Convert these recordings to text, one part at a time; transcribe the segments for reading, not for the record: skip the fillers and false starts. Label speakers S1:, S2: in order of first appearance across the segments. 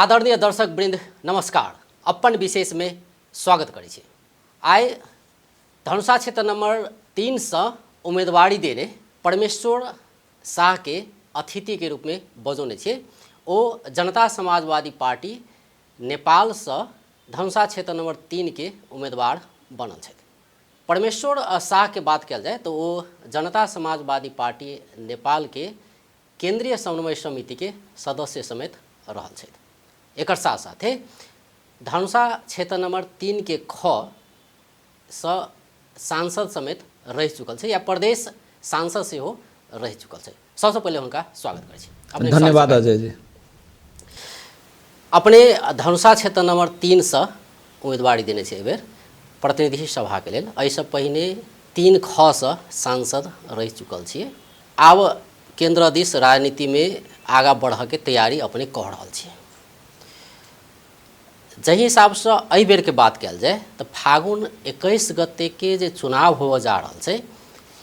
S1: आदरणीय दर्शक वृंद नमस्कार। अपन विशेष में स्वागत करै छी। आइ धनुषा क्षेत्र नंबर 3 से उम्मीदवारी देने परमेश्वर शाह के अतिथि के रूप में बजौने छियै। ओ जनता समाजवादी पार्टी नेपाल से धनुषा क्षेत्र नंबर 3 के उम्मीदवार बनल छथि। परमेश्वर शाह के बात कयल जाय तो ओ जनता समाजवादी पार्टी नेपाल के केंद्रीय समन्वय समिति के सदस्य समेत रहल छथि। एकर साथ साथे धनुषा क्षेत्र नंबर 3 के ख सँ सांसद समेत रहि चुकल छै या प्रदेश सांसद सेहो रहि चुकल छै। सबसँ पहिले हुनका स्वागत करै छी। अपने
S2: धन्यवाद अजय जी।
S1: अपने धनुषा क्षेत्र नंबर 3 सँ उम्मीदवारी देने छै एहिबेर प्रतिनिधि सभाके लेल। एहिसँ पहिने 3 ख सँ सांसद रहि चुकल छियै। आब केंद्र दिस राजनीतिमे आगाँ बढ़ऽके तैयारी अपने कऽ रहल छियै। जाहि हिसाबसँ एहि बेरके बात कयल जाय तऽ फागुन 21 गतेके जे चुनाव होबऽ जा रहल छै,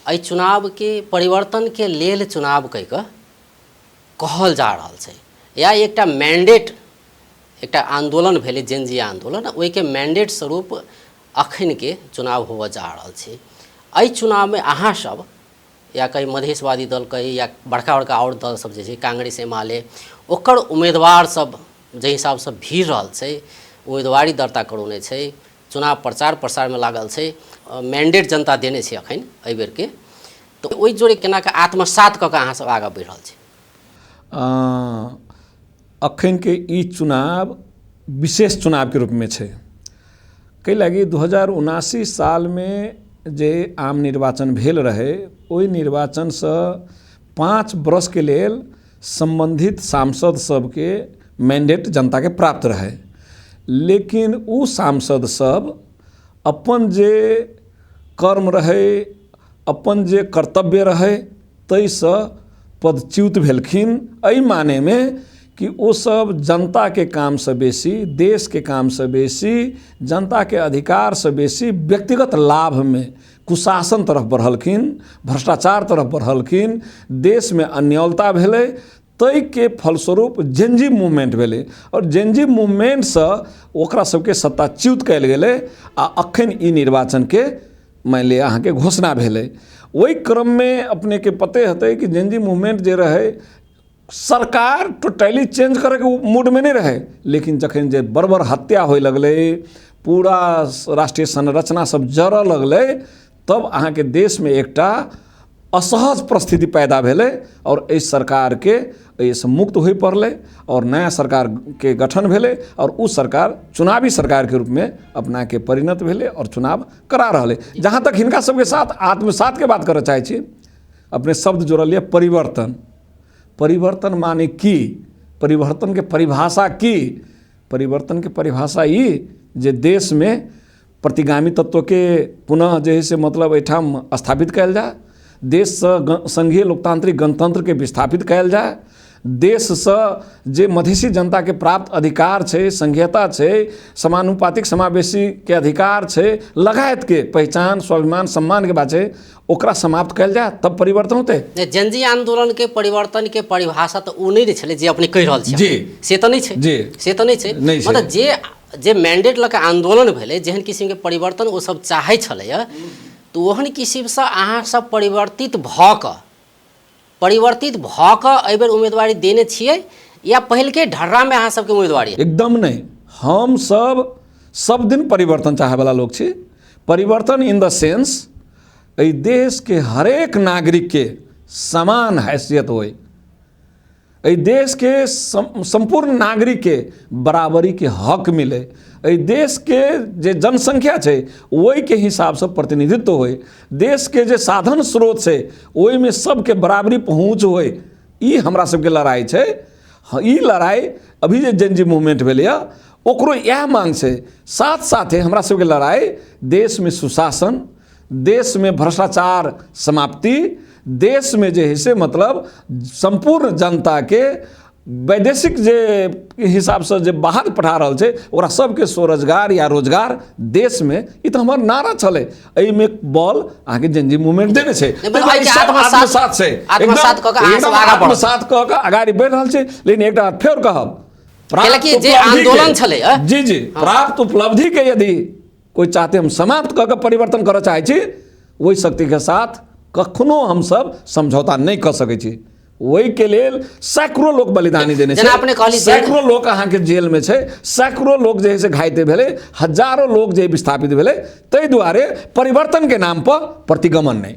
S1: एहि चुनावके परिवर्तनके लेल चुनाव कहि कऽ कहल जा रहल छै या एकटा मैंडेट, एकटा आंदोलन भेलै जेनजी आंदोलन, ओहिके मैंडेट स्वरूप अखनके चुनाव होबऽ जा रहल छै। एहि चुनावमे अहाँ सब या कही मधेशवादी दल कही या बड़का बड़का आओर दल सब जे छै कांग्रेस एमाले, ओकर उम्मीदवार सब जाहि हिसाबसँ भीड़ रहल छै, उम्मीदवारी दर्ता करौने छै, चुनाव प्रचार प्रसारमे लागल छै, मैंडेट जनता देने छै अखन एहि बेरके, तऽ ओहि जोड़े केना कऽ आत्मसात कऽ कऽ अहाँ सब आगाँ बढ़ि रहल छी?
S2: अखनके ई चुनाव विशेष चुनावके रूपमे छै। कै लागी 2079 सालमे जे आम निर्वाचन भेल रहै, ओहि निर्वाचनसँ 5 वर्षके लेल सम्बन्धित सांसद सबके मैंडेट जनताके प्राप्त रहै, लेकिन ओ सांसद सब अपन जे कर्म रहै, अपन जे कर्तव्य रहै, ताहिसँ पदच्युत भेलखिन। एहि मानेमे कि ओ सब जनताके कामसँ बेसी, देशके कामसँ बेसी, जनताके अधिकारसँ बेसी व्यक्तिगत लाभमे कुशासन तरफ बढ़लखिन, भ्रष्टाचार तरफ बढ़लखिन, देशमे अन्यलता भेलै, ताहिके फलस्वरूप जेनजी मूवमेंट भेलै आओर जेनजी मूवमेंटसँ ओकरा सबके सत्ताच्युत कयल गेलै आ अखन ई निर्वाचनके मानि लिअ अहाँके घोषणा भेलै। ओहि क्रममे अपनेके पते हेतै कि जेनजी मूवमेंट जे रहै, सरकार टोटली चेंज करैके मूडमे नहि रहै, लेकिन जखन जे बर्बर हत्या होइ लगलै, पूरा राष्ट्रीय संरचना सब जरऽ लगलै, तब अहाँके देशमे एकटा असहज परिस्थिति पैदा भेलै आओर एहि सरकारके एहिसँ मुक्त होइ पड़लै आओर नया सरकारके गठन भेलै आओर ओ सरकार चुनावी सरकारके रूपमे अपनाके परिणत भेलै आओर चुनाव करा रहलै। जहाँ तक हिनका सबके साथ आत्मसातके बात करऽ चाहै छी, अपने शब्द जोड़लियै परिवर्तन। परिवर्तन माने की? परिवर्तनके परिभाषा की? परिवर्तनके परिभाषा ई जे देशमे प्रतिगामी तत्वके पुनः जे है से मतलब एहिठाम स्थापित कयल जाय, देशसँ संघीय लोकतांत्रिक गणतंत्रके विस्थापित कयल जाय, देशसँ जे मधेशी जनताके प्राप्त अधिकार छै, संघीयता छै, समानुपातिक समावेशीके अधिकार छै, लगायतके पहिचान, स्वाभिमान, सम्मानके बात छै, ओकरा समाप्त कयल जाय तब परिवर्तन होतै।
S1: जेनजी आंदोलन के परिवर्तन के परिभाषा तऽ ओ नहि छलै जे अपने कहि रहल छी
S2: जी,
S1: से तऽ नहि छै
S2: जी,
S1: से तऽ नहि छै। मतलब जे जे मैंडेट लऽ कऽ आंदोलन भेलै, जेहन किसिमके परिवर्तन ओ सब चाहै छलैए, तऽ ओहन किसिमसँ अहाँ सब परिवर्तित भऽ कऽ एहिबेर उम्मीदवारी देने छियै या पहिलके ढर्रामे अहाँ सबके उम्मीदवारी?
S2: एकदम नहि, हम सब सब दिन परिवर्तन चाहैवला लोक छी। परिवर्तन इन the sense एहि देशके हरेक नागरिकके समान हैसियत होइ, एहि देशके सम्पूर्ण नागरिकके बराबरीके हक मिले, एहि देशके जे जनसंख्या छै ओहिके हिसाबसँ प्रतिनिधित्व होइ, देशके जे साधन स्रोत छै ओहिमे सबके बराबरी पहुँच होइ, ई हमरा सबके लड़ाइ छै। ई लड़ाइ अभी जे जेनजी मूवमेंट भेलैए ओकरो इएह मांग छै। साथ साथे हमरा सबके लड़ाइ देशमे सुशासन, देशमे भ्रष्टाचार समाप्ति, देशमे जे है से मतलब सम्पूर्ण जनताके वैदेशिक जे हिसाबसँ जे बाहर पठा रहल छै ओकरा सबके स्वरोजगार या रोजगार देशमे, ई तऽ हमर नारा छलै। एहिमे बल अहाँके जेनजी मूवमेंट देने छै, आत्मसात छै, एकदम आत्मसात कऽ कऽ अगाडि बढ़ि रहल छै। लेकिन एकटा फेर कहब, प्राप्त
S1: जे
S2: उपलब्धि के-
S1: आंदोलन छलै, अ?
S2: जी जी, प्राप्त उपलब्धि के यदि कोई चाहते हम समाप्त कऽ के परिवर्तन करऽ चाहै छी, ओहि शक्तिके साथ कखनो हमसब समझौता नहि कऽ सकै छी। ओहिके लेल सैकड़ों लोक बलिदानी देने
S1: जेना
S2: छै,
S1: अपने कहली
S2: सैकड़ों लोक अहाँके जेलमे छै, सैकड़ों लोक जे है से घायते भेलै, हजारों लोक जे विस्थापित भेलै। ताहि दुआरे परिवर्तनके नाम पर प्रतिगमन नहि।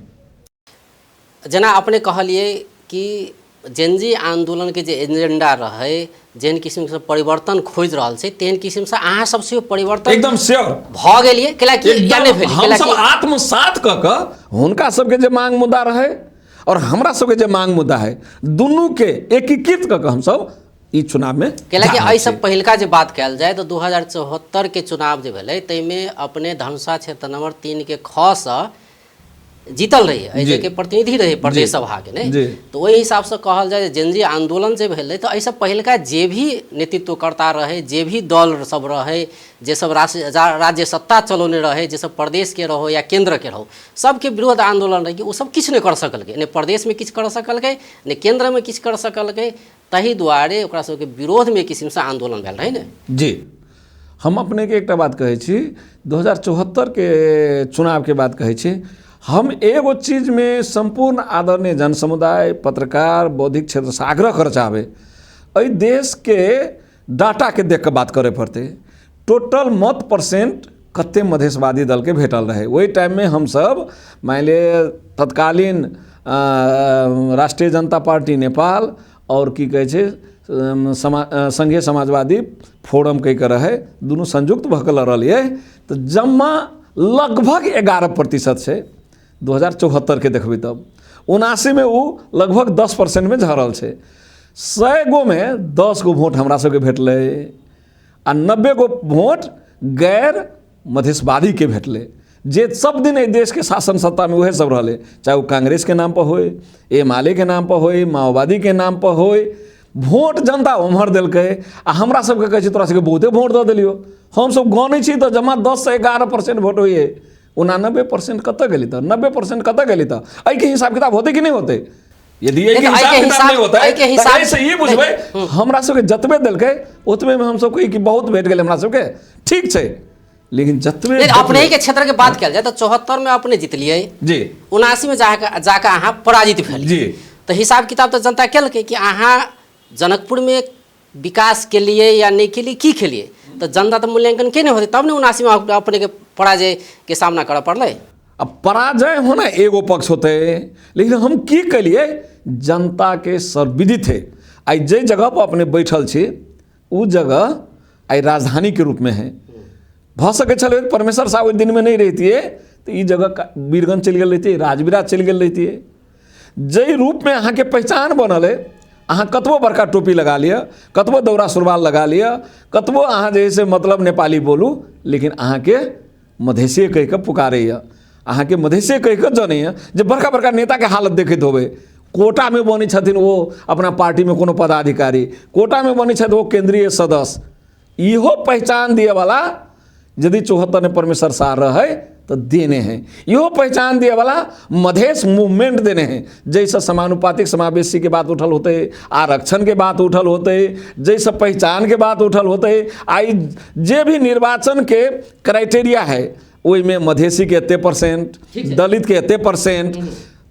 S1: जेना अपने कहलियै कि जेनजी आंदोलनके जे एजेंडा रहै, जेहन किसिमसँ परिवर्तन खोजि रहल छै, तेहन किसिमसँ अहाँ सब सेहो परिवर्तन
S2: एकदम श्योर
S1: भऽ गेलियै, कैलाकि या नहि भेलियै?
S2: हमसब
S1: कैलाकि
S2: आत्मसात कऽ कऽ हुनका सबके जे मांग मुद्दा रहै और हमरा सबके जे मांग मुद्दा है, दुनूके एकीकृत कऽ कऽ हमसब ई चुनावमे
S1: कैलाकि
S2: जा रहल
S1: एहिसँ
S2: छी।
S1: पहिलका जे बात कयल जाय तऽ 2074 के चुनाव जे भेलै, ताहिमे अपने धनुषा क्षेत्र नंबर 3 के ख सँ जीतल रही, एहि
S2: जी।
S1: के प्रतिनिधि रही प्रदेश सभा के, नहि?
S2: जी।
S1: तऽ ओहि हिसाबसँ कहल जाय जे जेनजी आंदोलन जे भेलै, तऽ एहिसँ पहिलका जे भी नेतृत्वकर्ता रहै, जे भी दल सब रहै, जे सब राज्य सत्ता चलौने रहै, जे सब प्रदेशके रहो या केन्द्रके रहो, सबके विरोध आंदोलन रहै कि ओ सब किछु नहि कर सकलकै, नहि प्रदेशमे किछु कर सकलकै, नहि केन्द्रमे किछु कर सकलकै। ताहि दुआरे ओकरा सबके विरोधमे एक किसिमसँ आंदोलन भेल रहै ने?
S2: जी, हम अपनेके एकटा बात कहै छी, 2074 के चुनावके बात कहै छी। हम एगो चीजमे सम्पूर्ण आदरणीय जन समुदाय, पत्रकार, बौद्धिक क्षेत्रसँ आग्रह करऽ चाहबै, एहि देशके डाटाके देख कऽ बात करय पड़तै। टोटल मत परसेंट कते मधेशवादी दलके भेटल रहै ओहि टाइममे? हमसब मानि लिअ तत्कालीन राष्ट्रीय जनता पार्टी नेपाल आओर की कहै छै संघीय समाजवादी फोरम कहि कऽ रहै, दुनू संयुक्त भऽ कऽ लड़लियै, तऽ जम्मा लगभग 11% छै 2074के देखबै। तब 79मे ओ लगभग 10%मे झड़ल छै। 100 गोमे 10 गो वोट हमरा सबके भेटलै आ 90 गो वोट गैर मधेशवादीके भेटलै, जे सब दिन एहि देशके शासन सत्तामे उएह सब रहलै, चाहे ओ कांग्रेसके नाम पर होय, एमाले के नाम पर होय, माओवादीके नाम पर होय। वोट जनता ओम्हर देलकै आ हमरा सबके कहै छै तोरा सबके बहुते वोट दऽ देलियौ। हमसब गनै छी तऽ जमा 10 से 11% वोट होइए, 89% कतऽ गेलै? तऽ 90% कतऽ गेलै? तऽ एहिके हिसाब किताब होतै कि नहि होतै? यदि एहिके
S1: नहि,
S2: हिसाब
S1: एहिके
S2: किताब नहि
S1: हिसाब-
S2: होतै
S1: एहिके
S2: तऽ
S1: हिसाब-
S2: एहिसँ ई बुझबै, हमरा सबके जतबे देलकै ओतबेमे हमसब कही कि बहुत भेट गेलै हमरा सबके, ठीक छै, लेकिन जतबे
S1: नहि, अपने ही के क्षेत्र के बात कयल जाय तऽ 74 में अपने जीतलियै, 79 में जाके जाके अहाँ पराजित भेलियै। तऽ हिसाब किताब तऽ जनता केलकै कि अहाँ जनकपुर में विकास केलियै या नहि केलियै, की केलियै, तऽ जनता तऽ मूल्यांकन केने होतै, तब ने 79 में अपने के पराजय के सामना करऽ पड़लै।
S2: अब पराजय होना एगो पक्ष होते, लेकिन हम की कलिए जनता के सर्वविदित है। आइ जे जगह पर अपने बैठल छी उ जगह आइ राजधानी के रूप में है। भऽ सकै छलै परमेश्वर साहब ओहि दिनमे नहि रहितियै तऽ ई जगह वीरगंज चलि गेल रहितियै, राजविराज चलि गेल रहितियै। जाहि रूपमे अहाँके पहचान बनल अइ, अहाँ कतबो बड़का टोपी लगा लिअ, कतबो दौरा सुरवाल लगा लिअ, कतबो अहाँ जे है से मतलब नेपाली बोलू, लेकिन अहाँके मधेसिए कहि कऽ पुकारैए, अहाँके मधेसिए कहि कऽ जनैए। जे बड़का बड़का नेताके हालत देखैत होबै, कोटामे बनै छथिन ओ अपना पार्टीमे कोनो पदाधिकारी, कोटामे बनै छथि ओ केन्द्रीय सदस्य, इहो पहचान दिएवला यदि 74में परमेश्वर शाह रहै तऽ देने है, इहो पहचान दिएवला मधेश मूवमेंट देने है, जाहिसँ समानुपातिक समावेशीके बात उठल होतै, आरक्षणके बात उठल होतै, जाहिसँ पहचानके बात उठल होतै। आइ जे भी निर्वाचनके क्राइटेरिया है ओहिमे मधेसीके एते परसेंट, दलितके एते परसेंट,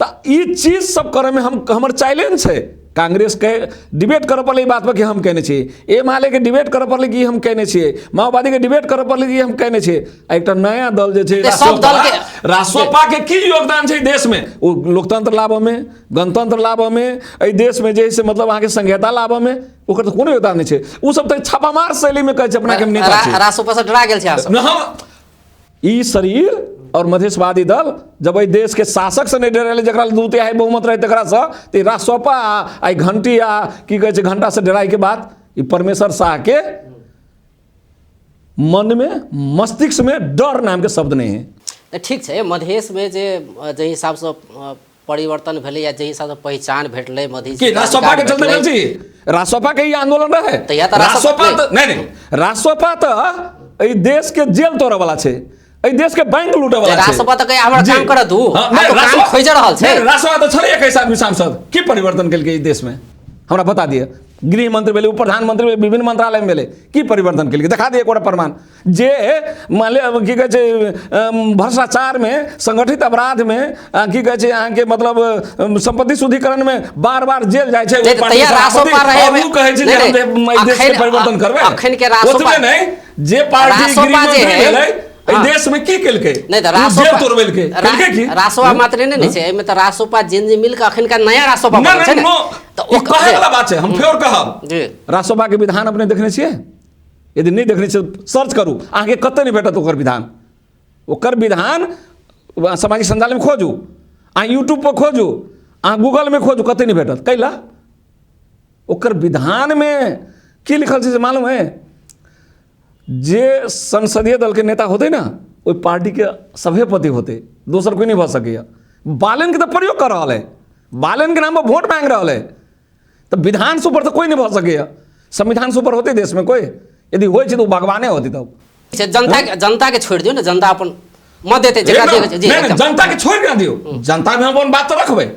S2: तऽ ई चीज सब करैमे हम हमर चैलेंज छै। कांग्रेसके डिबेट करऽ पड़लै ई बात पर कि हम केने छी, एमाले के डिबेट करऽ पड़लै कि हम केने छियै, माओवादीके डिबेट करऽ पड़लै कि हम केने छियै। आ एकटा नया दल जे छै
S1: तऽ सब दल के-
S2: रासोपा के की योगदान छै देशमे? ओ लोकतंत्र लाबऽमे, गणतंत्र लाबऽमे, एहि देशमे जे है से मतलब अहाँके संघीयता लाबऽमे ओकर तऽ कोनो योगदान नहि छै। ओ सब तऽ छापामार शैलीमे कहै छै अपनाके हम नेता छी।
S1: रासोपा से डरा गेल छै अहाँ सब?
S2: न, हम ई शरीर और मधेशवादी दल जब एहि देश के शासक से नहीं डरेले, जकरा दू तिहाई बहुमत रहे तकरासँ, तऽ ई रासोपा आ ई घंटी आ की कहै छै घंटा से डराइके बात ई परमेश्वर शाह के मन में, मस्तिष्क में डर नाम के शब्द नहीं है।
S1: तऽ ठीक छै, मधेशमे जे जाहि हिसाबसँ परिवर्तन भेलै या जाहि हिसाबसँ पहिचान भेटलै मधेश
S2: कि रासोपा के चलते भेल छी? रासोपा के ई आंदोलन रहे
S1: तऽ या तऽ
S2: रासोपा तऽ नहीं नहीं, रासोपा तऽ एहि देश के जेल तोड़े वाला छै, एहि देश के बैंक लूटे वाला छै।
S1: रासोपा तऽ कहै हमरा
S2: जी।
S1: काम करऽ दू।
S2: हाँ,
S1: आब
S2: नहीं,
S1: तऽ काम
S2: रासोपा
S1: खोजि रहल छै।
S2: नहीं, रासोपा तऽ छलै 21 आदमी सांसद, की परिवर्तन केलकै ई देश में हमरा बता दिअ। गृह मंत्री भेलै, उप प्रधानमंत्री भेलै, विभिन्न मंत्रालयमे भेलै, की परिवर्तन केलकै? देखा दिअ एकोटा प्रमाण। जे मान लिअ की कहै छै भ्रष्टाचारमे, संगठित अपराधमे, की कहै छै अहाँके मतलब संपत्ति शुद्धिकरणमे बार बार जेल जाइ छै, ओ कहै छै जे हम एहि देशके परिवर्तन करबै।
S1: अखन के रासोपा
S2: नहि, जे पार्टी गृह मंत्री भेलै एहि देश में की केलकै?
S1: नहि तऽ
S2: रासोपा तोड़बेलकै, केलकै की?
S1: रासोपा मात्र नहि ने छै एहिमे, तऽ रासोपा जिन जे मिल के अखन का नया रासोपा बनल छै ने,
S2: तऽ ओ कहै वाला बात छै। हम फेर कहब जी, रासोपा के विधान अपने देखने छियै? यदि नहि देखने छियै सर्च करू, अहाँके कतऽ नहि भेटत ओकर विधान। ओकर विधान सामाजिक सञ्जालमे खोजू, अहाँ यूट्यूब पर खोजू, अहाँ गूगलमे खोजू, कतऽ नहि भेटत। कैला? ओकर विधानमे की लिखल छै से मालूम है? जे संसदीय दलके नेता होतै ने ओहि पार्टीके सभेपति होतै, दोसर कोइ नहि भऽ सकैए। बालनके तऽ प्रयोग कऽ रहल है, बालनके नाम पर वोट मांगि रहल है, तऽ विधान से ऊपर तऽ कोइ नहि भऽ सकैए। संविधान से ऊपर होतै देशमे कोइ? यदि होइ छै तऽ ओ भगवाने होतै तब।
S1: जनता के, जनता के छोड़ि दियौ ने, जनता अपन मत देतै जकरा
S2: जी, जनता के छोड़ि ने दियौ, जनता मे अपन बात तऽ रखबै,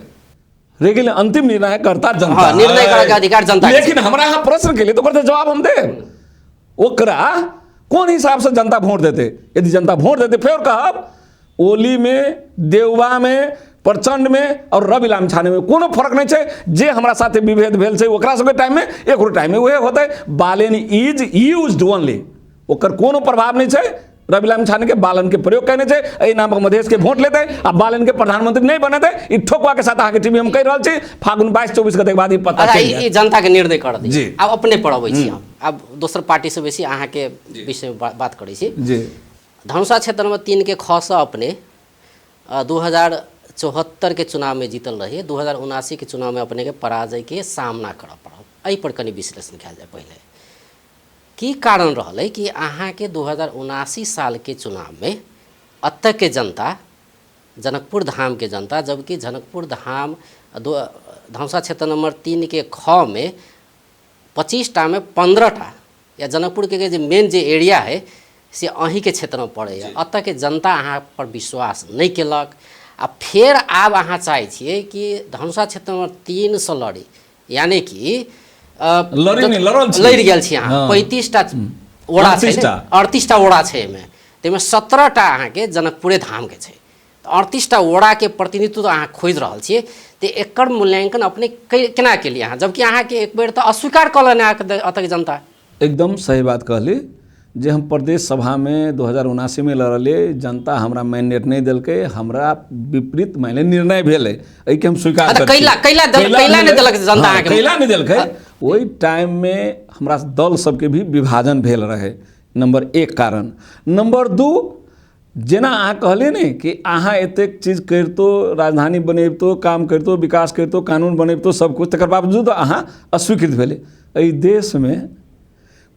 S2: लेकिन अंतिम निर्णय करता जनता।
S1: हाँ, निर्णय करे के अधिकार जनता।
S2: लेकिन हमरा अहाँ प्रश्न केलियै तऽ ओकर जवाब हम देब। ओकरा कोन हिसाबसँ जनता वोट देतै? यदि जनता वोट देतै, फेर कहब ओली में, देउबा में, प्रचंड में और रवि लामिछाने में कोनो फर्क नहीं छै। जे हमरा साथे विभेद भेल छै ओकरा सबके टाइम में, एकरो टाइम में उहे होतै। बालेन is used only, ओकर कोनो प्रभाव नहीं छै। रवि लामिछाने के बालन के प्रयोग केने छै, एहि नाम पर मधेश के वोट लेतै आ बालन के प्रधानमंत्री नहीं बनेतै। ई ठोकवा के साथ अहाँके टीवी हम कहि रहल छी, फागुन 22-24 गते के बाद ई पता चलि
S1: जायत। ई जनता के निर्णय कर दी। आब अपने पर अबै छी हम, आब दोसर पार्टी से बेसी अहाँके विषय में बात करै छी।
S2: जी।
S1: धनुषा क्षेत्र नंबर 3 के ख से अपने 2074 के चुनाव में जीतल रही, 2079 के चुनाव में अपने के पराजय के सामना करऽ पड़ल। एहि पर कनि विश्लेषण कयल जाय। पहिले की कारण रहलै कि अहाँके 2079 साल के चुनाव में एतऽ के जनता, जनकपुर धाम के जनता, जबकि जनकपुर धाम धनुषा क्षेत्र नंबर 3 के ख में 25 टा में 15 टा या जनकपुर के जे मेन जे एरिया है से अहीँके क्षेत्रमे पड़ैए, एतऽ के जनता अहाँ पर विश्वास नहि केलक। आ फेर आब अहाँ चाहै छियै कि धनुषा क्षेत्र नंबर 3 सँ लड़ी, यानी कि लड़ि गेल छी अहाँ। 35 टा वोड़ा छै, 38 टा वोड़ा छै एहिमे, ताहिमे 17 टा अहाँके जनकपुरे धामके छै। 38 टा वोड़ाके प्रतिनिधित्व अहाँ खोजि रहल छियै, तऽ एकर मूल्यांकन अपने केना केलियै अहाँ, जबकि अहाँके एक बेर तऽ अस्वीकार कऽ लेने अहाँके एतऽके जनता?
S2: एकदम सही बात कहली जे हम प्रदेश सभामे 2079 में लड़लियै, जनता हमरा मैंडेट नहि देलकै, हमरा विपरीत मानि निर्णय भेलै, एहिके हम स्वीकार
S1: करै छी। कैला नहि देलक जनता अहाँके?
S2: कैला नहि देलकै? ओहि टाइममे हमरा दल सबके भी विभाजन भेल रहै, नंबर 1 कारण। नंबर 2, जेना अहाँ कहलियै ने कि अहाँ एतेक चीज करितो, राजधानी बनेबितो, काम करितो, विकास करितो, कानून बनेबितो, सब कुछ, तकर बावजूद अहाँ अस्वीकृत भेलै। एहि देशमे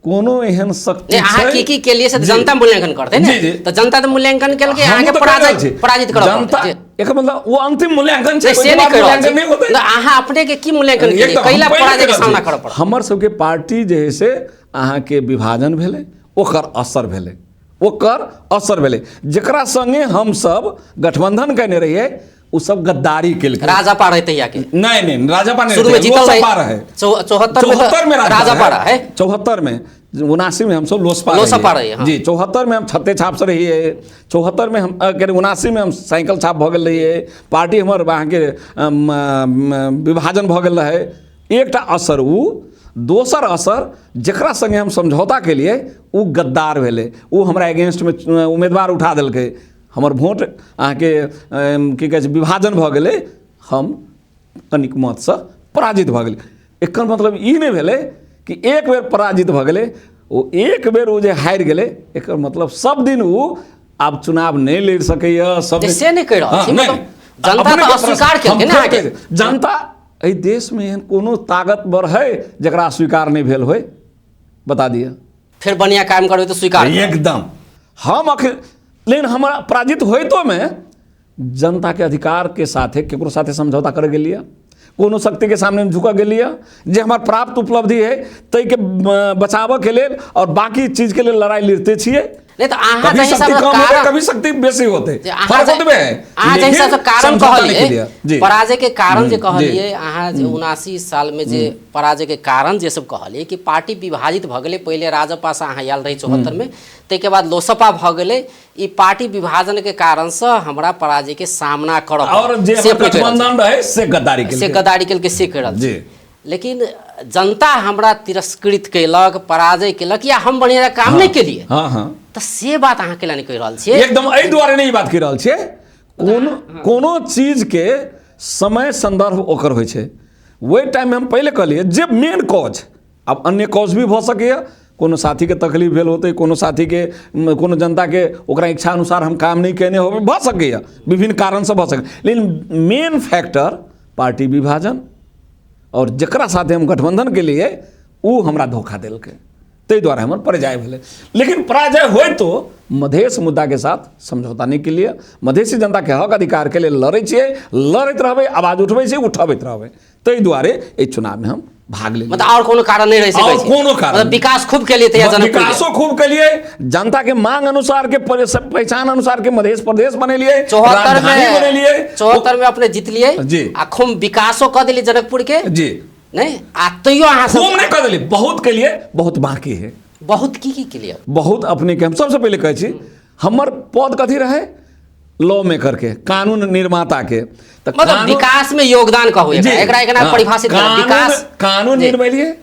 S2: कोनो एहन शक्ति
S1: अहाँ की की केलियै से जनता मूल्यांकन करतै ने, तऽ जनता तऽ मूल्यांकन केलकै अहाँके पराजित करऽ।
S2: जनता एकर मतलब ओ अंतिम मूल्यांकन छै,
S1: से नहि मूल्यांकन नहि होतै। अहाँ अपने के की मूल्यांकन केलियै, कैला पराजय के सामना करऽ पड़ल?
S2: हमर सबके पार्टी जे है से अहाँके विभाजन भेलै, ओकर असर भेलै, ओकर असर भेलै। जकरा संगे हमसब गठबंधन केने रहियै ओ सब गद्दारी केलकै।
S1: राजापा रहै तहिया के?
S2: नहीं नहीं, राजापा नहीं,
S1: शुरू में जीतल
S2: लोसपा रहे।
S1: 74
S2: में
S1: राजापा रहे।
S2: 74 में, 79 में हमसब लोसपा
S1: लोसपा रहियै।
S2: जी, 74 में हम छत्ते छाप से रहियै, 74 में हम 79 में हम साइकिल छाप भऽ गेल रहियै, पार्टी हमर अहाँके विभाजन भऽ गेल रहै। एकटा असर ओ, दोसर असर जकरा संगे हम समझौता केलियै ओ गद्दार भेलै, ओ हमरा अगेंस्टमे उम्मीदवार उठा देलकै, हमर वोट अहाँके की कहै छै विभाजन भऽ गेलै, हम कनिक मतसँ पराजित भऽ गेलै। एकर मतलब ई नहि भेलै कि एक बेर पराजित भऽ गेलै, ओ एक बेर ओ जे हारि गेलै एकर मतलब सब दिन ओ आब चुनाव नहि लड़ि सकैए। सब
S1: से नहि कहि रहल छी, जनता तऽ अस्वीकार केलकै ने अहाँके।
S2: जनता एहि देशमे एहन कोनो ताकतवर है जकरा अस्वीकार नहि भेल होय? बता दिअ।
S1: फेर बढ़िया काम करबै तऽ स्वीकार
S2: एकदम। हम अखन लेकिन हमरा पराजित होइतोमे जनताके अधिकारके साथे केकरो साथे समझौता करऽ गेलियै, कोनो शक्तिके सामने झुकऽ गेलियै? जे हमर प्राप्त उपलब्धि है ताहिके बचाबऽके लेल और बाकी चीजके लेल लड़ाइ लड़िते छियै।
S1: नहि तऽ अहाँ
S2: कभी
S1: जाहि
S2: शक्ति
S1: हिसाबसँ
S2: कम होते
S1: कारण
S2: कभी शक्ति बेसी होते,
S1: जे अहाँ
S2: फर्क
S1: जे-
S2: ओतबे है।
S1: अहाँ जाहि
S2: लेकिन
S1: हिसाबसँ कारण
S2: समझौता नहीं
S1: कहलियै
S2: केलियै। जी
S1: पराजय के कारण जे कहलियै अहाँ, जे 79 साल में जे पराजय के कारण जे सब कहलियै कि पार्टी विभाजित भऽ गेलै, पहिले राजपा से अहाँ आयल रही 74 में, ताहिके बाद लोसपा भऽ गेलै, ई पार्टी विभाजन के कारण से हमरा पराजय के सामना करऽ पड़ल।
S2: और जे
S1: से
S2: हमर
S1: अपने कहि रहल छी।
S2: गठबंधन रहे से गद्दारी
S1: से
S2: केलकै।
S1: गद्दारी केलकै से कहि रहल छी।
S2: जी।
S1: लेकिन जनता हमरा तिरस्कृत केलक, पराजय केलक, या हम बढ़िया काम नहि केलियै,
S2: हाँ हाँ
S1: तऽ से बात अहाँ केला नहि कहि रहल छियै?
S2: एकदम एहि दुआरे नहि ई बात कहि रहल छियै। कोनो कोनो चीजके समय सन्दर्भ ओकर होइ छै। ओहि टाइममे हम पहिले कहलियै जे मेन कॉज, आब अन्य कॉज भी भऽ सकैए, कोनो साथीके तकलीफ भेल होतै, कोनो साथीके कोनो जनताके ओकरा इच्छा अनुसार हम काम नहि कयने होबै, भऽ सकैए, विभिन्न कारणसँ भऽ सकैए, लेकिन मेन फैक्टर पार्टी विभाजन आओर जकरा साथे हम गठबन्धन केलियै ओ हमरा धोखा देलकै, ताहि दुआरे हमर पराजय भेलै। लेकिन पराजय होइतो मधेश मुद्दाके साथ समझौता नहि केलियै। मधेशी जनताके हक अधिकारके लेल लड़ै छियै, लड़ैत रहबै, आवाज उठबै छियै, उठबैत रहबै, ताहि दुआरे एहि चुनावमे हम भाग लेलियै।
S1: मतलब आओर कोनो कारण नहि रहि सकै
S2: आओर
S1: छै?
S2: कोनो कारण
S1: मतलब विकास खूब केलियै तहिया जनकपुर के।
S2: विकासो खूब केलियै, जनता के मांग अनुसार के पहचान अनुसार के मधेश प्रदेश बनेलियै,
S1: 74
S2: राजधानी
S1: में
S2: बनेलियै।
S1: 74 में अपने जीतलियै
S2: जी।
S1: आ खूब विकासो कऽ देलियै जनकपुर के।
S2: जी।
S1: नहि, आ तैयो अहाँ सब
S2: खूब नहि कऽ देलियै, बहुत केलियै, बहुत बाकी है।
S1: बहुत की की केलियै?
S2: बहुत अपने के हम सबसे पहिले कहै छी, हमर पद कथी रहे? लॉ मेकर के, कानून निर्माता के। तऽ
S1: मतलब विकास में योगदान कहू एकरा,
S2: जी,
S1: एकरा एकरा
S2: हाँ,
S1: परिभाषित करू, विकास
S2: कानून
S1: जी।
S2: निर्मेलिए,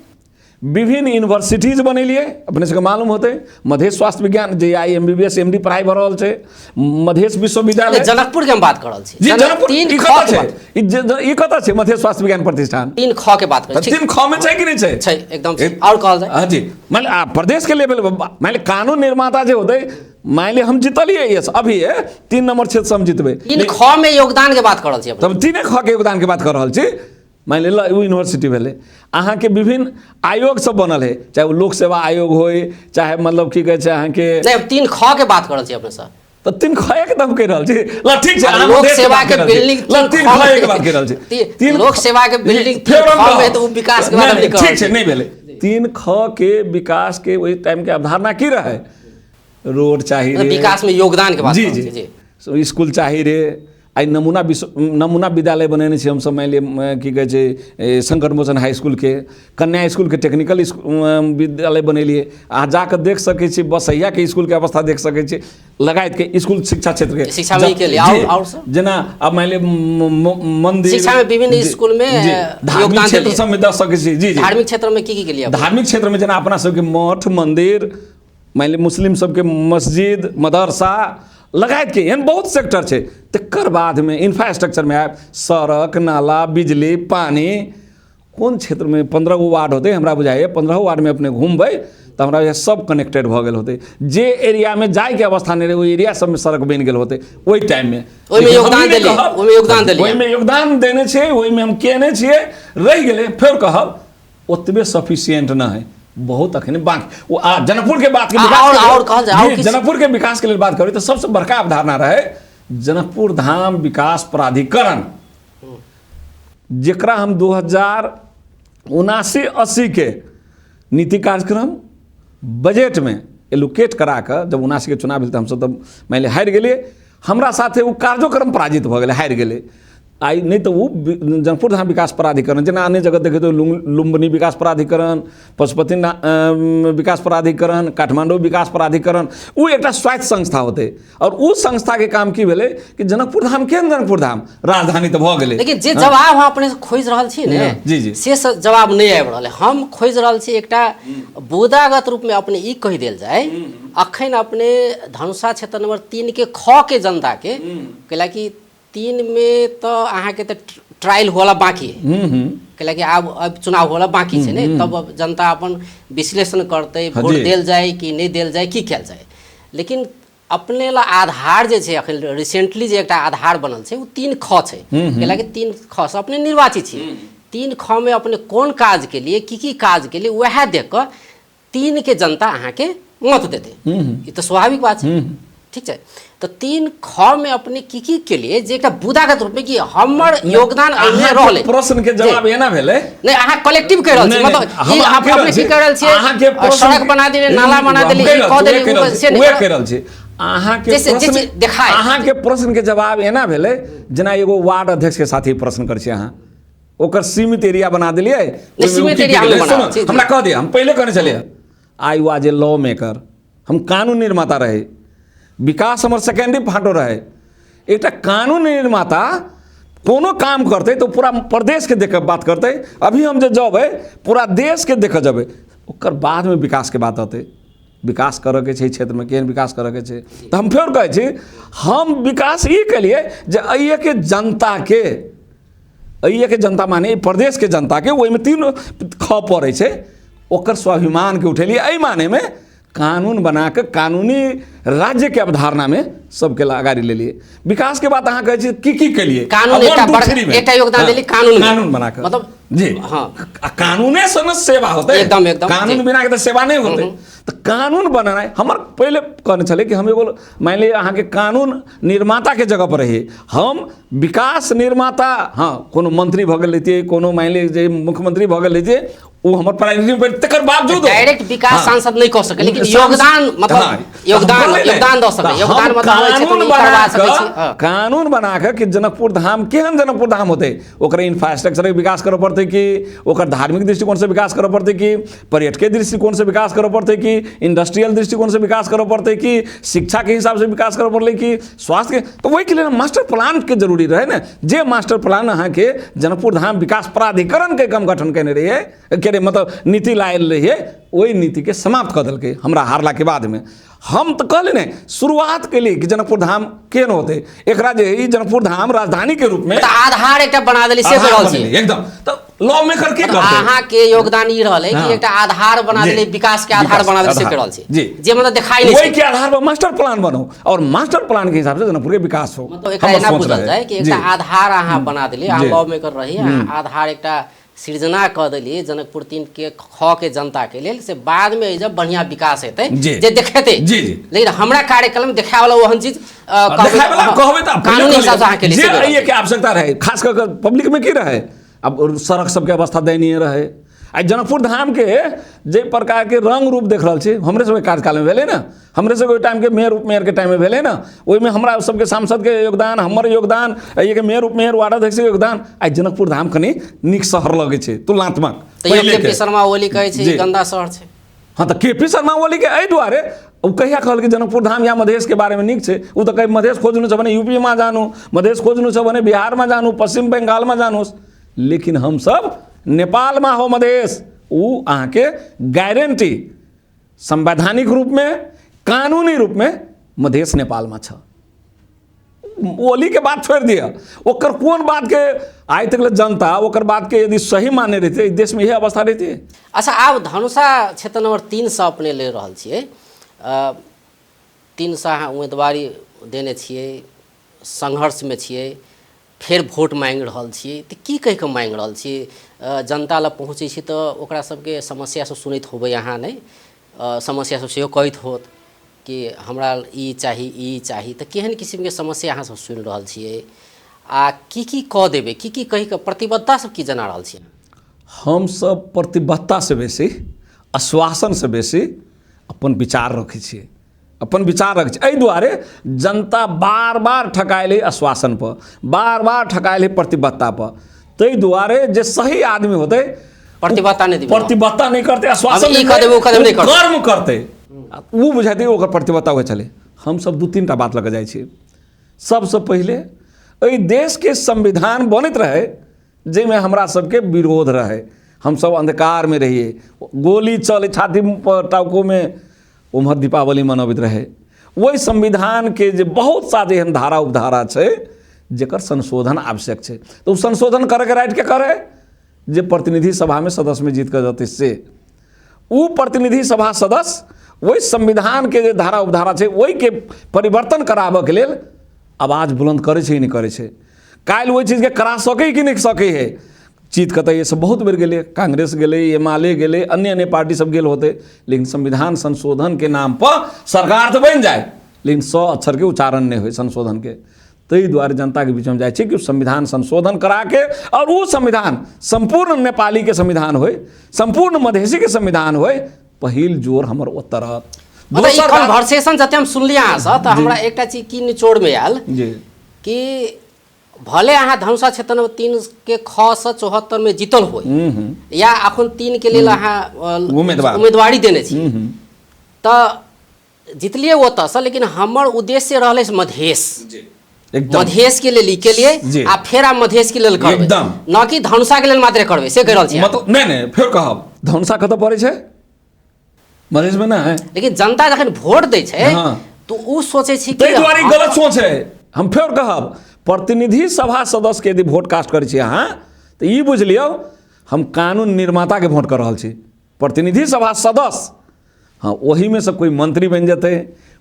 S2: विभिन्न यूनिवर्सिटीज बनेलिए, अपने सबके मालूम होते, मधेश स्वास्थ्य विज्ञान जे I M B B S M D पढ़ाई भऽ रहल छै, मधेश विश्वविद्यालय।
S1: नहि, जनकपुर के हम बात कर रहल छी।
S2: जी, जनकपुर
S1: तीन
S2: ई
S1: ख
S2: कतऽ
S1: के
S2: छै?
S1: बात।
S2: ई कतऽ छै मधेश स्वास्थ्य विज्ञान प्रतिष्ठान?
S1: तीन ख के बात करै छी।
S2: तीन ख में छै कि नहि छै?
S1: छै, एकदम छै। आओर कहल जाय।
S2: हाँ जी, मान आ प्रदेश के लेवल पर, मान लिअ कानून निर्माता जे होतै, मान लिअ हम जीतलियै, यस, अभी है, 3 नंबर क्षेत्र से हम जीतबै।
S1: तीन ख में योगदान के बात कर रहल छी अपने।
S2: तब तीने ख के योगदान के बात कर रहल छी। मान लिअ ओ यूनिवर्सिटी भेलै, अहाँके विभिन्न आयोग सब बनल है, चाहे ओ लोक सेवा आयोग होय, चाहे मतलब की कहै छै अहाँके।
S1: नहि, अब तीन ख के बात कर रहल छी अपने सर।
S2: तऽ तीन ख के तऽ हम कहि रहल छी। ल ठीक छै,
S1: आब
S2: अहाँ
S1: लोक
S2: मधेश के
S1: सेवा
S2: बात
S1: के
S2: कहि रहल छी।
S1: बिल्डिंग
S2: ल
S1: तीन
S2: तीन
S1: ख
S2: ख के बात कहि रहल छी। तीन
S1: लोक सेवा के बिल्डिंग
S2: फेर
S1: तीन
S2: हम
S1: ख में
S2: कहब।
S1: तऽ ओ विकास के बात
S2: नहि,
S1: हम नहि कहि
S2: ठीक
S1: रहल
S2: छै,
S1: छी।
S2: नहि भेलै। तीन ख के विकास के ओहि टाइम के अवधारणा की रहै? रोड चाही
S1: मतलब
S2: रे।
S1: विकास में योगदान के बात
S2: जी,
S1: कर रहल
S2: जी।
S1: छी, जी।
S2: सो, स्कूल चाही रे। आइ नमूना विश्व नमूना विद्यालय बनेने छी हमसब, मानि लिअ, की कहै छै, संकट मोचन हाई स्कूलके, कन्या स्कूलके टेक्निकल विद्यालय बनेलियै। अहाँ जाकऽ देख सकै छी, बसैयाके स्कूलके अवस्था देख सकै छी, लगायतके स्कूल शिक्षा क्षेत्रके।
S1: शिक्षा में ई केलियै।
S2: जी,
S1: आओर सब?
S2: जेना आब मानि लिअ मंदिर,
S1: शिक्षा में विभिन्न
S2: जी,
S1: स्कूल में
S2: जी, धार्मिक
S1: योगदान
S2: क्षेत्र
S1: देलियै।
S2: सबमे दऽ सकै छी। जी, जी।
S1: धार्मिक क्षेत्र में की की केलियै?
S2: धार्मिक क्षेत्रमे जेना अपना सबके मठ मंदिर, मानि लिअ मुस्लिम सबके मस्जिद मदरसा लगायतके एहन बहुत सेक्टर छै। तकर बादमे इंफ्रास्ट्रक्चरमे आयब, सड़क नाला बिजली पानी, कोन क्षेत्रमे 15 गो वार्ड होतै, हमरा बुझाइए 15 वार्डमे अपने घुमबै तऽ हमरा बुझाइए सब कनेक्टेड भऽ गेल होतै। जे एरियामे जाइके अवस्था नहि रहै ओहि एरिया सबमे सड़क बनि गेल होतै ओहि टाइममे।
S1: ओहिमे
S2: लेकिन हम
S1: योगदान
S2: ई नहि
S1: देलियै,
S2: कहब,
S1: ओहिमे योगदान देलियै।
S2: ओहिमे योगदान देने छियै, ओहिमे हम केने छियै, रहि गेलै। फेर कहब ओतबे सफिशियंट नहि है, बहुत अखन बाकी। ओ आ जनकपुर के बात के विकास के लेल-
S1: आओर कहल जाय, आओर
S2: जी,
S1: किछु-
S2: जनकपुर के विकास के लेल बात करी तऽ सबसे बड़का अवधारणा रहे जनकपुर धाम विकास प्राधिकरण, जेकरा हम 2079-80 के नीति कार्यक्रम बजट में एलोकेट करा कऽ जब 79 के चुनाव भेल तऽ हमसब तऽ मानि लिअ हारि गेलियै, हमरा साथे ओ कार्यक्रम पराजित भऽ गेलै, हारि गेलै। आइ नहि तऽ ओ जनकपुर धाम विकास प्राधिकरण जेना अन्य जगह देखैत लुम्बिनी विकास प्राधिकरण, पशुपति विकास प्राधिकरण, काठमांडू विकास प्राधिकरण, ओ एकटा स्वायत्त संस्था होतै। आओर ओ संस्थाके काम की भेलै कि जनकपुर धाम केहन जनकपुर धाम राजधानी तऽ भऽ गेलै।
S1: लेकिन जे जवाब हम अपने से खोजि रहल छी ने,
S2: जी, जी।
S1: से जवाब नहि आबि रहल है। हम खोजि रहल छी एकटा बुदागत रूपमे अपने ई कहि देल जाय, अखन अपने धनुषा क्षेत्र नंबर 3 के ख के जनता के, कैलाकि 3 में तऽ अहाँके तऽ ट्रायल होला बाकी है, कैलाकि आब चुनाव होला बाकी छै ने, तब अब जनता अपन विश्लेषण करतै, वोट देल जाय कि नहि देल जाय, की कयल जाय। लेकिन अपने ला आधार जे छै अखन रिसेंटली जे एकटा आधार बनल छै ओ 3 ख छै, कैलाकि 3 ख से अपने निर्वाचित छी। 3 ख में अपने कोन काज के लिए की की काज के लिए वएह देख कऽ 3 के जनता अहाँके मत देतै, ई तऽ स्वाभाविक बात छै। ठीक छै, तऽ तऽ तीन ख में अपने की की केलिए जे एकटा बुदागत रूप में कि हमर योगदान एहिमे रहलै।
S2: प्रश्न के जवाब एना भेलै।
S1: नहीं, अहाँ कलेक्टिव कहि रहल छी, मतलब ई अपने की कहि रहल छियै, सड़क बना देलियै, नाला बना देलियै, ई कऽ देलियै, से
S2: नहि कहि रहल छी। अहाँके प्रश्न
S1: देखाय,
S2: अहाँके प्रश्न के जवाब एना भेलै जेना एगो वार्ड अध्यक्ष के साथ ही प्रश्न करै छी अहाँ, ओकर सीमित एरिया बना देलियै।
S1: सीमित एरिया
S2: हमरा कह दिअ, हम पहिले कहने छलियै I was a law maker, हम कानून निर्माता रहे, विकास हमर सेकेंडरी फाटो रहे। एकटा कानून निर्माता कोनो काम करतै तऽ पूरा प्रदेशके देख बात करतै। अभी हम जे जबै पूरा देशके देख जबै, ओकर बादमे विकासके बात अतै। विकास करऽके छै क्षेत्रमे, केहन विकास करऽके छै। तऽ हम फेर कहै छी, हम विकास ई केलियै जे एहिके जनताके, एहिके जनता माने प्रदेशके जनताके, ओहिमे तीन ख पड़ै छै, ओकर स्वाभिमानके उठेलियै। एहि मानेमे कानून बना कऽ कानूनी राज्यके अवधारणामे सबके अगाडि लेलियै। विकासके बात अहाँ कहै छी की की केलियै,
S1: कानून एकटा योगदान देलियै कानून,
S2: कानून बना कऽ,
S1: मतलब
S2: जी
S1: हाँ,
S2: कानूने से ने सेवा होतै,
S1: एकदम एकदम,
S2: कानून बिना के तऽ सेवा नहि होतै। तऽ कानून बनेनाइ हमर पहिले कहने छलै कि हम एगो मानि लिअ अहाँके कानून निर्माताके जगह पर रहियै, हम विकास निर्माता। हाँ, कोनो मंत्री भऽ गेल रहितियै, कोनो मानि लिअ जे मुख्यमंत्री भऽ गेल रहितियै, ओ हमर प्रायोरिटी पर, तकर बावजूद
S1: डायरेक्ट विकास सांसद नहीं कह सके, लेकिन योगदान मतलब योगदान योगदान दऽ सके, योगदान
S2: मतलब करवा सकै छी। कानून बना कऽ कि जनकपुर धाम केहन जनकपुर धाम होतै, ओकर इंफ्रास्ट्रक्चर के विकास करऽ पड़तै कि ओकर धार्मिक दृष्टिकोण से विकास करऽ पड़तै, कि पर्यटकीय दृष्टिकोण से विकास करऽ पड़तै, कि इंडस्ट्रियल दृष्टिकोण से विकास करऽ पड़तै, कि शिक्षा के हिसाब से विकास करऽ पड़लै, कि स्वास्थ्य के। तऽ ओहिके लेल मास्टर प्लान के जरूरी रहै ने। जे मास्टर प्लान अहाँके जनकपुर धाम विकास प्राधिकरण के हम गठन केने रहियै, के मतलब नीति लायल रहियै, ओहि नीतिके समाप्त कऽ देलकै हमरा हारलाके बादमे। हम तऽ कहली ने शुरुआत केली कि जनकपुर धाम केहन होतै, एकरा जे ई जनकपुर धाम राजधानी के रूप में
S1: तऽ आधार एकटा बना देली, से
S2: रहल छी एकदम। तऽ लॉ मेकर के करतै,
S1: अहाँ के योगदान ई रहलै कि एकटा आधार बना देली, विकास के आधार बना देली, से रहल छी
S2: जी,
S1: जे मतलब देखाई नहीं
S2: ओहि के आधार पर मास्टर प्लान बनो और मास्टर प्लान के हिसाब से जनकपुर के विकास हो।
S1: मतलब एकरा एना बुझल जाय कि एकटा आधार अहाँ बना देली, अहाँ लॉ मेकर रही, अहाँ आधार एकटा सृजना कऽ देलियै जनकपुर तीन के ख के जनता के लेल, से बाद में जब बढ़िया विकास हेतै जे देखेतै
S2: जी जी।
S1: लेकिन हमरा कार्यक्रम देखाय वाला ओहन चीज
S2: कहबै तऽ
S1: कानूनी हिसाब से अहाँ के
S2: लिए जे के आवश्यकता रहे, खास कऽ के पब्लिक में की रहे, अब सड़क सबके अवस्था दयनीय रहे। आ जनकपुर धाम के जे प्रकार के रंग रूप देख रहल छी, हमरे सबके कार्यकाल में भेलै ने, हमरे सबके ओहि टाइमके मेयर उपमेयर के टाइममे भेलै ने, ओहिमे हमरा सबके सांसदके योगदान, हमर योगदान, एहिके मेयर उपमेयर वार्ड अध्यक्षके योगदान, आइ जनकपुर धाम कनि नीक शहर लगै छै तुलनात्मक।
S1: तैयो के पी शर्मा ओली कहै छै गंदा शहर छै।
S2: हाँ, तऽ के पी शर्मा ओली के एहि दुआरे ओ कहिया कहलकै जनकपुर धाम या मधेशके बारेमे नीक छै, ओ तऽ कहै मधेश खोजनु छ भने यूपीमा जानु, मधेश खोजनु छ भने बिहारमा जानु, पश्चिम बंगालमा जानुहोस्, लेकिन हमसब नेपालमा हो मधेश, ओ अहाँके गारंटी संवैधानिक रूपमे कानूनी रूपमे मधेश नेपालमा छ। ओलीके बात छोड़ि दिअ, ओकर कोन बातके आइ तक जनता ओकर बातके यदि सही मानने रहितै, देशमे इएह अवस्था रहितै।
S1: अच्छा, आब धनुषा क्षेत्र नंबर 3 से अपने ले रहल छियै, 3 से अहाँ उम्मीदवारी देने छियै, संघर्षमे छियै, फेर वोट मांगि रहल छियै, तऽ की कहि कऽ मांगि रहल छियै? जनता लग पहुँचै छी तऽ ओकरा सबके समस्या सब सुनैत होबै अहाँ, नहि समस्या सब सेहो कहैत होत कि हमरा ई चाही ई चाही, तऽ केहन किसिमके समस्या अहाँ सब सुनि रहल छियै आ की की कऽ देबै, की की कहि कऽ प्रतिबद्धता सब की जना रहल छियै?
S2: हमसब प्रतिबद्धतासँ बेसी आश्वासनसँ बेसी अपन विचार रखै छियै, अपन विचार रखै छियै। एहि दुआरे जनता बार बार ठकायल है आश्वासन पर, बार बार ठकायल है प्रतिबद्धता पर, ताहि दुआरे जे सही आदमी होतै
S1: प्रतिबद्धता नहि देबै,
S2: प्रतिबद्धता नहि करतै, आश्वासन
S1: ई कऽ देबै ओ कऽ देबै नहि करतै,
S2: कर्म करतै, ओ बुझाइतै ओकर प्रतिबद्धता होइ छलै। हमसब 2-3 टा बात लऽ कऽ जाइ छी। सबसँ पहिले एहि देशके संविधान बनैत रहै जाहिमे हमरा सबके विरोध रहै, हमसब अंधकारमे रहियै, गोली चलै छाती पर टाउकोमे, उम्हर दीपावली मनबैत रहै। ओहि संविधानके जे बहुत सारा एहन धारा उपधारा छै जकर संशोधन आवश्यक छै, तऽ ओ संशोधन करैके राइट के करै? जे प्रतिनिधि सभामे सदस्यमे जीत कऽ जेतै से। ओ प्रतिनिधि सभा सदस्य ओहि संविधानके जे धारा उपधारा छै ओहिके परिवर्तन कराबऽके लेल आवाज बुलंद करै छै कि नहि करै छै? काल्हि ओहि चीजके करा सकै कि नहि सकै है? जीत कऽ तऽ सब बहुत बेर गेलै, कांग्रेस गेलै, एम एल ए गेलै, अन्य अन्य पार्टी सब गेल होतै, लेकिन संविधान संशोधनके नाम पर सरकार तऽ बनि जाय, लेकिन 100 अक्षरके उच्चारण नहि होइ संशोधनके। ताहि दुआरे जनताके बीचमे जाइ छी कि संविधान संशोधन कराके और ओ संविधान सम्पूर्ण नेपालीके संविधान होइ, सम्पूर्ण मधेसीके संविधान होइ, पहिल जोर हमर ओतऽ रहत।
S1: मतलब ई
S2: दोसर बात-
S1: कन्वर्सेशन जते हम सुनलियै अहाँसँ, तऽ हमरा एकटा चीज की निचोड़मे आयल कि भले अहाँ धनुषा क्षेत्र नंबर 3 के ख से 74 में जीतल हो या अखन 3 के लेल अहाँ उम्मीदवारी देने छी, तऽ जितलियै ओतऽसँ, लेकिन हमर उद्देश्य रहलै मधेश,
S2: एकदम।
S1: मधेश के लेल ई के लिए आ फेर आप मधेश के लेल करबै,
S2: एकदम।
S1: न कि धनुषा के लेल मात्र करबै, से कहि रहल छी अहाँ।
S2: मतलब नहि, नहि, फेर कहब, धनुषा कतऽ पड़ै छै? मधेश में ना है।
S1: लेकिन जनता जखन वोट दै छै, तो उ सोचै छै कि
S2: ताहि दुआरे ई गलत सोच है। हम फेर कहब, प्रतिनिधि सभा सदस्य के यदि वोट कास्ट करै छी अहाँ, तऽ ई बुझि लियौ हम कानून निर्माता के वोट कऽ रहल छी। प्रतिनिधि सभा सदस्य, हाँ, ओहिमे से कोई मंत्री बनि जेतै,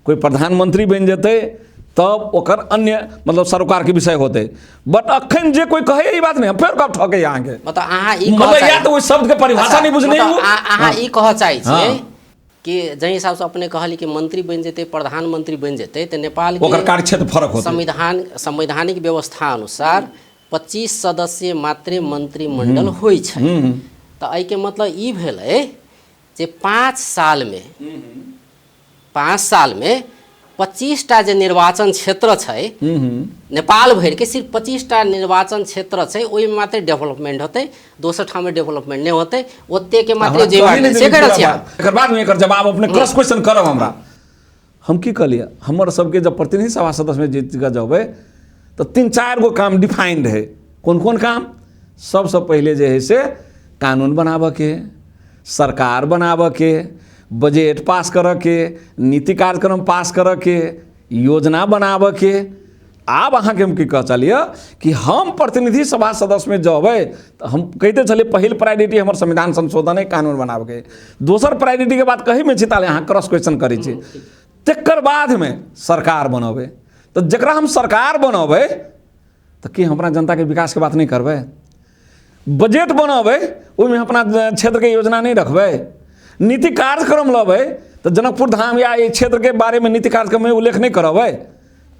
S2: कोई प्रधानमंत्री बनि जेतै, तब ओकर अन्य मतलब सरोकार के विषय होतै। बट अखन जे कोई कहै ई बात नहि, हम फेर कहब ठकै अहाँके।
S1: मतलब अहाँ ई कहऽ
S2: मतलब या
S1: चाहै-
S2: तऽ ओहि शब्द के परिभाषा
S1: अच्छा,
S2: नहि बुझने
S1: मतलब
S2: हो।
S1: अहाँ ई कहऽ चाहै छियै कि जाहि हिसाबसँ अपने कहली कि मंत्री बनि जेतै, प्रधानमंत्री बनि जेतै, तऽ नेपाल के
S2: ओकर कार्यक्षेत्र फरक होतै।
S1: संवैधानिक व्यवस्था अनुसार 25 सदस्य मात्रे मंत्रिमंडल होइ छै। तऽ एहिके मतलब ई भेलै जे 5 साल में 25टा जे निर्वाचन क्षेत्र छै नेपाल भरि के, सिर्फ 25टा निर्वाचन क्षेत्र छै, ओहिमे मात्र डेवलपमेंट होतै, दोसर ठाम डेवलपमेंट नहि होतै, ओते के मात्र
S2: हमरा
S1: जे
S2: कही नहि
S1: से
S2: देली
S1: कहि रहल
S2: पूरा
S1: छी अहाँ।
S2: बात। एकर बादमे एकर जवाब अपने क्रॉस क्वेश्चन करब हमरा। हम की कहलियै, हमर सबके जब प्रतिनिधि सभा सदस्यमे जीत कऽ जेबै तऽ 3-4 गो काम डिफाइंड है। कोन कोन काम? सबसँ पहिले जे है से कानून बनाबऽके, सरकार बनाबऽके, बजट पास करऽके, नीति कार्यक्रम पास करऽके, योजना बनाबऽके। आब अहाँके हम की कह चलियै कि हम प्रतिनिधि सभा सदस्यमे जेबै तऽ हम कहिते छलियै पहिल प्रायोरिटी हमर संविधान संशोधन है, कानून बनाबऽके। दोसर प्रायोरिटीके बात कहैमे छी, ताले अहाँ क्रॉस क्वेश्चन करै छी। तकर बादमे सरकार बनबै, तऽ जकरा हम सरकार बनबै तऽ की हम अपना जनताके विकासके बात नहि करबै? बजट बनबै ओहिमे अपना क्षेत्रके योजना नहि रखबै? नीति कार्यक्रम लबै तऽ जनकपुर धाम या एहि क्षेत्रके बारेमे नीति कार्यक्रममे उल्लेख नहि करबै?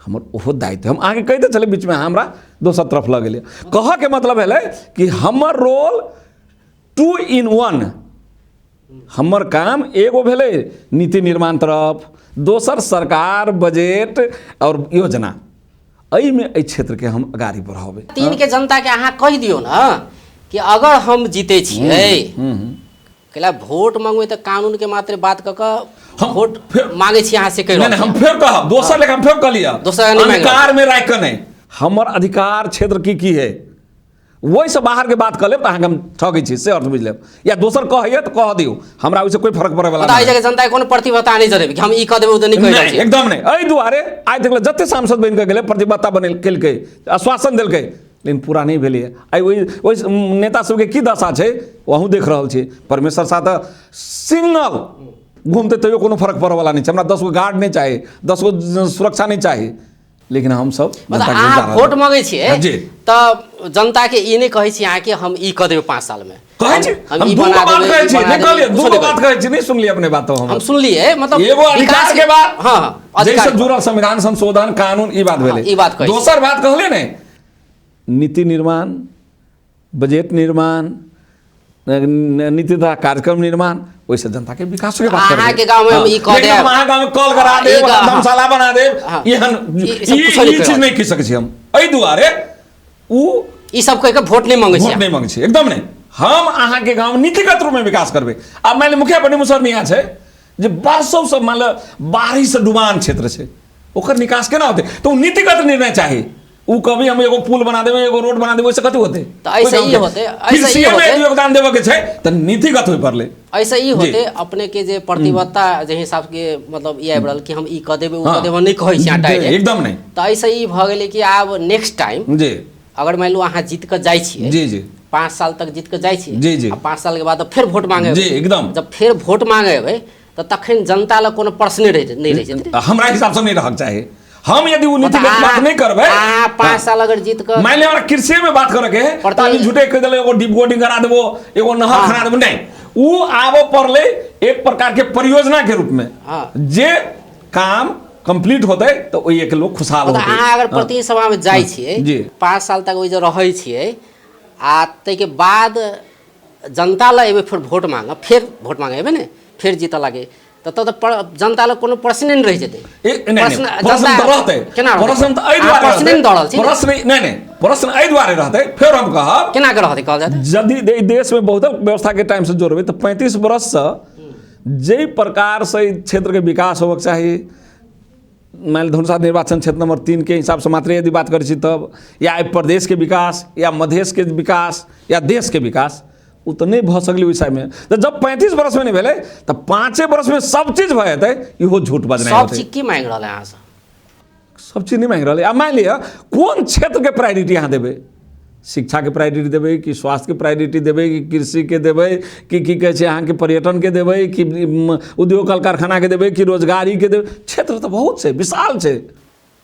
S2: हमर ओहो दायित्व। हम अहाँके कहिते छलियै बीचमे अहाँ हमरा दोसर तरफ लऽ गेलियै। कहऽके मतलब भेलै कि हमर रोल 2 in 1, हमर काम एगो भेलै नीति निर्माण तरफ, दोसर सरकार, बजट और योजना, एहिमे एहि क्षेत्रके हम अगाडि बढ़ेबै।
S1: 3 के जनता के अहाँ कहि दियौ ने कि अगर हम जीते छियै, कैला वोट मांगबै तऽ कानून के मात्र बात कऽ कऽ
S2: हम
S1: वोट
S2: फेर-
S1: मांगै छी अहाँ से कहि
S2: नहि,
S1: रहल
S2: नहि, हम
S1: छी।
S2: फेर कहब, दोसर लेखा हम फेर कहलियै,
S1: दोसर लेखा नहि मांगि रहल।
S2: अधिकार में राखि कऽ नहि, हमर अधिकार क्षेत्र की की है ओहिसँ बाहरके बात कऽ लेब तऽ अहाँके हम ठकै छी, से अर्थ बुझि लेब। या दोसर कहैए तऽ कह दियौ, हमरा ओहिसँ कोइ फरक पड़ैवला
S1: मतलब एहि
S2: नहि।
S1: जगह जनता के कोनो प्रतिबद्धता नहि जरेबै कि हम ई कऽ देबै ओ तऽ नहि कहि रहल
S2: नहि,
S1: छी।
S2: एकदम नहि। एहि दुआरे आइ तक जते सांसद बनि कऽ गेलै प्रतिबद्धता बनेल केलकै, आश्वासन देलकै, लेकिन पूरा नहि भेलैए। आइ ओहि नेता सबके की दशा छै अहूँ देख रहल छी। परमेश्वर साह तऽ सिंगल घूमते तैयो कोनो फरक पड़ैवला नहि छै। हमरा 10 गो गार्ड नहि चाही, 10 गो सुरक्षा नहि चाही, लेकिन हमसब
S1: मतलब
S2: जनताके
S1: अहाँ
S2: जा रहल
S1: वोट
S2: छी।
S1: मांगै छियै
S2: हाँ जी।
S1: तऽ जनता के ई नहि कहै छी अहाँ कि हम ई कऽ देबै 5 साल में।
S2: कहै छी,
S1: हम
S2: हम
S1: ई
S2: दू
S1: बना
S2: गो बात
S1: देबै,
S2: कहै
S1: ई
S2: छी,
S1: बना
S2: नहि
S1: देबै,
S2: कहलियै,
S1: कुछो
S2: दू गो
S1: नहि
S2: बात
S1: कहै।
S2: कहै छी, नहि सुनलियै अपने बात तो
S1: हम
S2: हम।
S1: सुनलियै, मतलब
S2: एगो अधिकार
S1: विकास
S2: के बात,
S1: हाँ, हाँ, अधिकार
S2: जैसे
S1: के बात।
S2: जुड़ल संविधान संशोधन कानून ई बात भेलै।
S1: हाँ, ई बात कहै छी।
S2: दोसर बात कहलियै ने, नीति निर्माण, बजट निर्माण, नीति तथा कार्यक्रम निर्माण, ओहिसँ जनता के विकास के बात करबै।
S1: अहाँके गाँवमे हम ई कऽ
S2: लेकिन हम
S1: देब।
S2: अहाँ गाँवमे कल करा
S1: हाँ,
S2: देब,
S1: ई गा-
S2: धर्मशाला बना देब,
S1: हाँ।
S2: एहन
S1: ई सब कुछो नहि
S2: ई चीज
S1: कहि
S2: नहि कहि सकै छी हम। एहि दुआरे उ
S1: ई सब कहि के वोट नहि मांगै छी।
S2: वोट नहि मांगै छी, एकदम नहि। हम अहाँके गाँव नीतिगत रूपमे विकास करबै। आब मानि लिअ मुखिया बनी मुसरनिया छै जे वर्षों मानि लिअ बाढ़िसँ डुबान क्षेत्र छै, ओकर निकास केना होतै? तऽ ओ नीतिगत निर्णय चाही। उ कभी हम एगो पुल बना देबै, एगो रोड बना देबै, ओहिसँ कथी होतै?
S1: तऽ एहिसँ ई होतै, एहिसँ ई
S2: कृषिएमे
S1: होतै।
S2: यदि योगदान देबऽके छै तऽ नीतिगत होय पड़लै।
S1: एहिसँ ई होतै अपने के जे प्रतिबद्धता जे हिसाब के मतलब ई आबि रहल कि हम ई कऽ देबै ओ कऽ देबै, नहि कहै छी अहाँ डायरेक्ट।
S2: एकदम नहि।
S1: तऽ एहिसँ ई भऽ गेलै कि आब नेक्स्ट टाइम
S2: जी।
S1: अगर मानि लू अहाँ जीत कऽ जाइ छियै,
S2: जी, जी।
S1: 5 साल तक जीत कऽ जाइ छियै,
S2: जी, जी।
S1: आ 5 साल के बाद फेर वोट मांगे
S2: जी, एकदम।
S1: जब फेर वोट मांगे एबै तऽ तखन जनता लग कोनो प्रश्न नहि रहै छै।
S2: हमरा हिसाबसँ नहि रहक चाही। हम यदि ओ नीतिगत बात नहि करबै,
S1: अहाँ 5 साल अगर जीत कऽ
S2: मानि लिअ हमरा कृषिएमे बात करऽके है, तऽ अभी झूठे कहि देलै एगो डिप बोर्डिंग करा देबो, एगो नहर खना देबो, नहि, ओ आबऽ पड़लै एक प्रकारके परियोजनाके रूपमे,
S1: हाँ।
S2: जे काम कंप्लीट होतै तऽ ओहि के लोग खुशहाल
S1: मतलब
S2: होतै।
S1: अहाँ अगर प्रतिनिधि सभामे जाइ छियै,
S2: जी।
S1: 5 साल तक ओहि जे रहै छियै आ ताहिके बाद जनता लए एबै फेर वोट मांगऽ, फेर वोट मांगऽ एबै ने, फेर जीतऽ लागे तऽ तब तऽ जनता लग कोनो प्रश्ने नहि रहि जेतै।
S2: नहि,
S1: प्रश्न
S2: प्रश्न
S1: जनता
S2: तऽ रहतै।
S1: केना रहतै?
S2: प्रश्न तऽ एहि
S1: अहाँ
S2: दुआरे
S1: प्रश्ने नहि
S2: रहतै।
S1: दऽ रहल छी ने।
S2: प्रश्न नहि, नहि, प्रश्न एहि दुआरे रहतै, फेर हम कहब
S1: केना के रहतै कहल जातै।
S2: यदि एहि देशमे बहुत व्यवस्थाके टाइमसँ जोड़बै तऽ 35 वर्षसँ जाहि प्रकारसँ एहि क्षेत्रके विकास होबक चाही, मानि धनुषा निर्वाचन क्षेत्र नंबर 3 के हिसाबसँ मात्र यदि बात करै छी तब, या एहि प्रदेशके विकास या मधेशके विकास या देशके विकास ओ तऽ नहि भऽ सकलै ओहि समयमे। तऽ जब 35 वर्षमे नहि भेलै तऽ 5 वर्षमे सब चीज भऽ जेतै, इहो झूठ बजनाइ
S1: सब
S2: होतै।
S1: चीज की मांगि रहल है अहाँसँ?
S2: सब चीज नहि मांगि रहल है। आब मानि लिअ कोन क्षेत्रके प्रायोरिटी अहाँ देबै? शिक्षाके प्रायोरिटी देबै कि स्वास्थ्यके प्रायोरिटी देबै कि कृषिके देबै कि की कहै छै अहाँके पर्यटनके देबै कि उद्योग कल कारखानाके देबै कि रोजगारीके देबै? क्षेत्र तऽ बहुत छै, विशाल छै।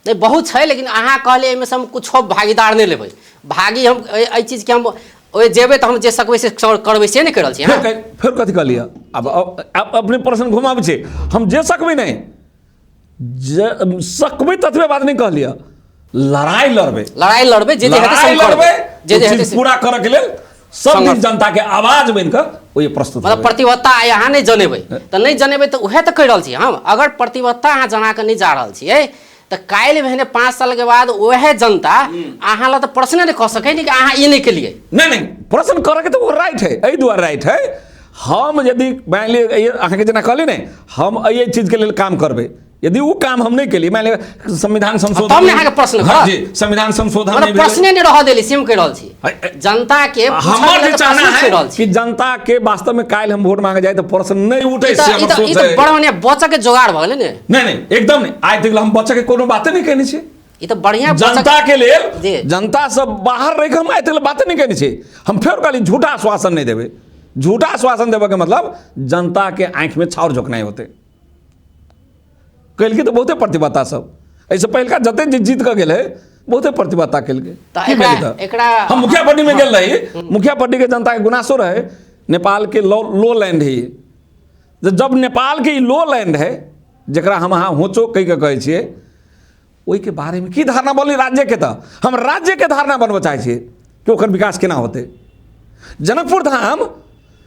S1: नहि बहुत छै, लेकिन अहाँ कहलियै एहिमे से हम कुछो भागीदार नहि लेबै, भागी हम एहि चीजके हम ओहि जेबै तऽ हम जे सकबै से करबै, से नहि कहि रहल छी अहाँ?
S2: फेर कथी कहलियै? आब अपने प्रश्न घुमाबै छै। हम जे सकबै नहि, जे सकबै ततबे बात नहि कहलियै, लड़ाइ लड़बै,
S1: लड़ाइ लड़बै, जे जे हेतै से
S2: लड़ाइ
S1: हम करबै।
S2: लड़बै,
S1: जे जे
S2: ओ
S1: हेतै
S2: चीज
S1: से
S2: पूरा करऽ के लेल सब दिन
S1: संघर्ष।
S2: जनता के आवाज बनि कऽ ओहि प्रस्तुत
S1: मतलब
S2: होबै।
S1: प्रतिबद्धता आइ अहाँ नहि जनेबै तऽ नहि जनेबै तऽ उएह तऽ कहि रहल छी हम, अगर प्रतिबद्धता अहाँ जना कऽ नहि जा रहल छियै तऽ काल्हि भेने 5 साल के बाद उएह जनता अहाँ लए तऽ प्रश्ने नहि कऽ सकै ने कि अहाँ ई नहि केलियै।
S2: नहि नहि, प्रश्न करऽ के तऽ ओ राइट है, एहि दुआरे राइट है। हम यदि मानि लिअ अहाँके जेना कहली ने, हम एहि चीजके लेल काम करबै, यदि ओ काम हम नहि केलियै, मानि लिअ संविधान संशोधन,
S1: तब ने अहाँके प्रश्न
S2: हाँ
S1: करत।
S2: जी, संविधान संशोधन
S1: मतलब
S2: नहि भेलै।
S1: प्रश्ने नहि रहऽ देली, से हम कहि रहल छी। जनता के पूछऽ
S2: हमर
S1: लेल
S2: जे
S1: तऽ
S2: चाहना
S1: प्रश्न
S2: है
S1: छुड़ि रहल छी।
S2: कि जनता के वास्तव में काल्हि हम वोट मांगे जाए तो प्रश्न नहीं उठे,
S1: ई तऽ
S2: से
S1: ई
S2: हमर
S1: तऽ
S2: सोच
S1: ई तऽ
S2: है।
S1: बड़ बढ़िया बचऽ के जोगाड़ भऽ गेलै ने।
S2: नहीं नहीं, एकदम नहीं, आइ तक हम बच्चा के कोनो बाते नहीं कहने छी।
S1: ई तऽ बढ़िया बचऽ
S2: जनता के लेल,
S1: जी।
S2: जनता सब बाहर रहि के हम आइ तक बाते नहीं कहने छी। हम फेर कहली झूठा आश्वासन नहीं देबै। झूठा आश्वासन देबे के मतलब जनता के आँखि में छाउर झोंकनाइ होते। केलकै तऽ बहुते प्रतिबद्धता सब, एहिसँ पहिलका जते जे जीत कऽ गेल है बहुते प्रतिबद्धता केलकै।
S1: तऽ
S2: की भेलै तऽ?
S1: एकरा
S2: हम मुखिया पट्टी में गेल रही, मुखिया पट्टी के जनता के गुनासो रहे, नेपाल के लो लैंड है ये। जब नेपाल के ई लो लैंड है, जकरा हम अहाँ होचो कहि कऽ कहै छियै, ओहिके बारेमे की धारणा बनलै राज्यके? तऽ हम राज्यके धारणा बनबऽ चाहै छियै कि ओकर विकास केना होतै। जनकपुर धाम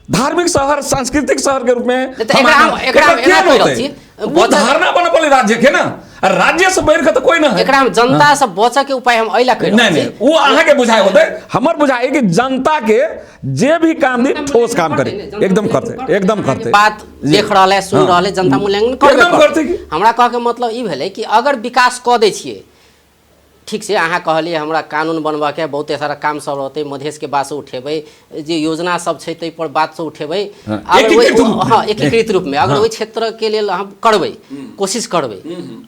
S2: धार्मिक शहर, सांस्कृतिक शहर के रूप में
S1: तऽ एकरा हम- एकरा हम
S2: एकर
S1: एना
S2: केहन
S1: कहि रहल
S2: होतै?
S1: छी,
S2: ओ
S1: बचत-
S2: धारणा बनऽ पड़लै राज्य के ना, आ राज्य से बढ़ि कऽ तऽ कोई ना है।
S1: एकरा हम जनता से बचऽ के उपाय हम एहि लए कहि रहल
S2: नहीं
S1: छी।
S2: नहीं, वो अहाँके बुझाइ होतै, हमर बुझाइ कि जनता के जे भी काम दी ठोस काम करे, एकदम करतै, एकदम करतै।
S1: बात देख रहल है, सुन
S2: हाँ।
S1: रहल है, जनता मूल्यांकन करबे
S2: एकदम
S1: करतै।
S2: करतै की?
S1: हमरा कहके मतलब ई भेलै कि अगर विकास कऽ दै छियै ठीक से, अहाँ कहलियै हमरा कानून बनबऽके बहुते सारा काम सब रहतै, मधेशके बात से उठेबै, जे योजना सब छै ताहि पर बात से उठेबै,
S2: हाँ,
S1: अगर ओहि-
S2: एकीकृत रूपमे।
S1: हाँ, एकीकृत रूपमे अगर ओहि क्षेत्रके लेल हम करबै, कोशिश करबै,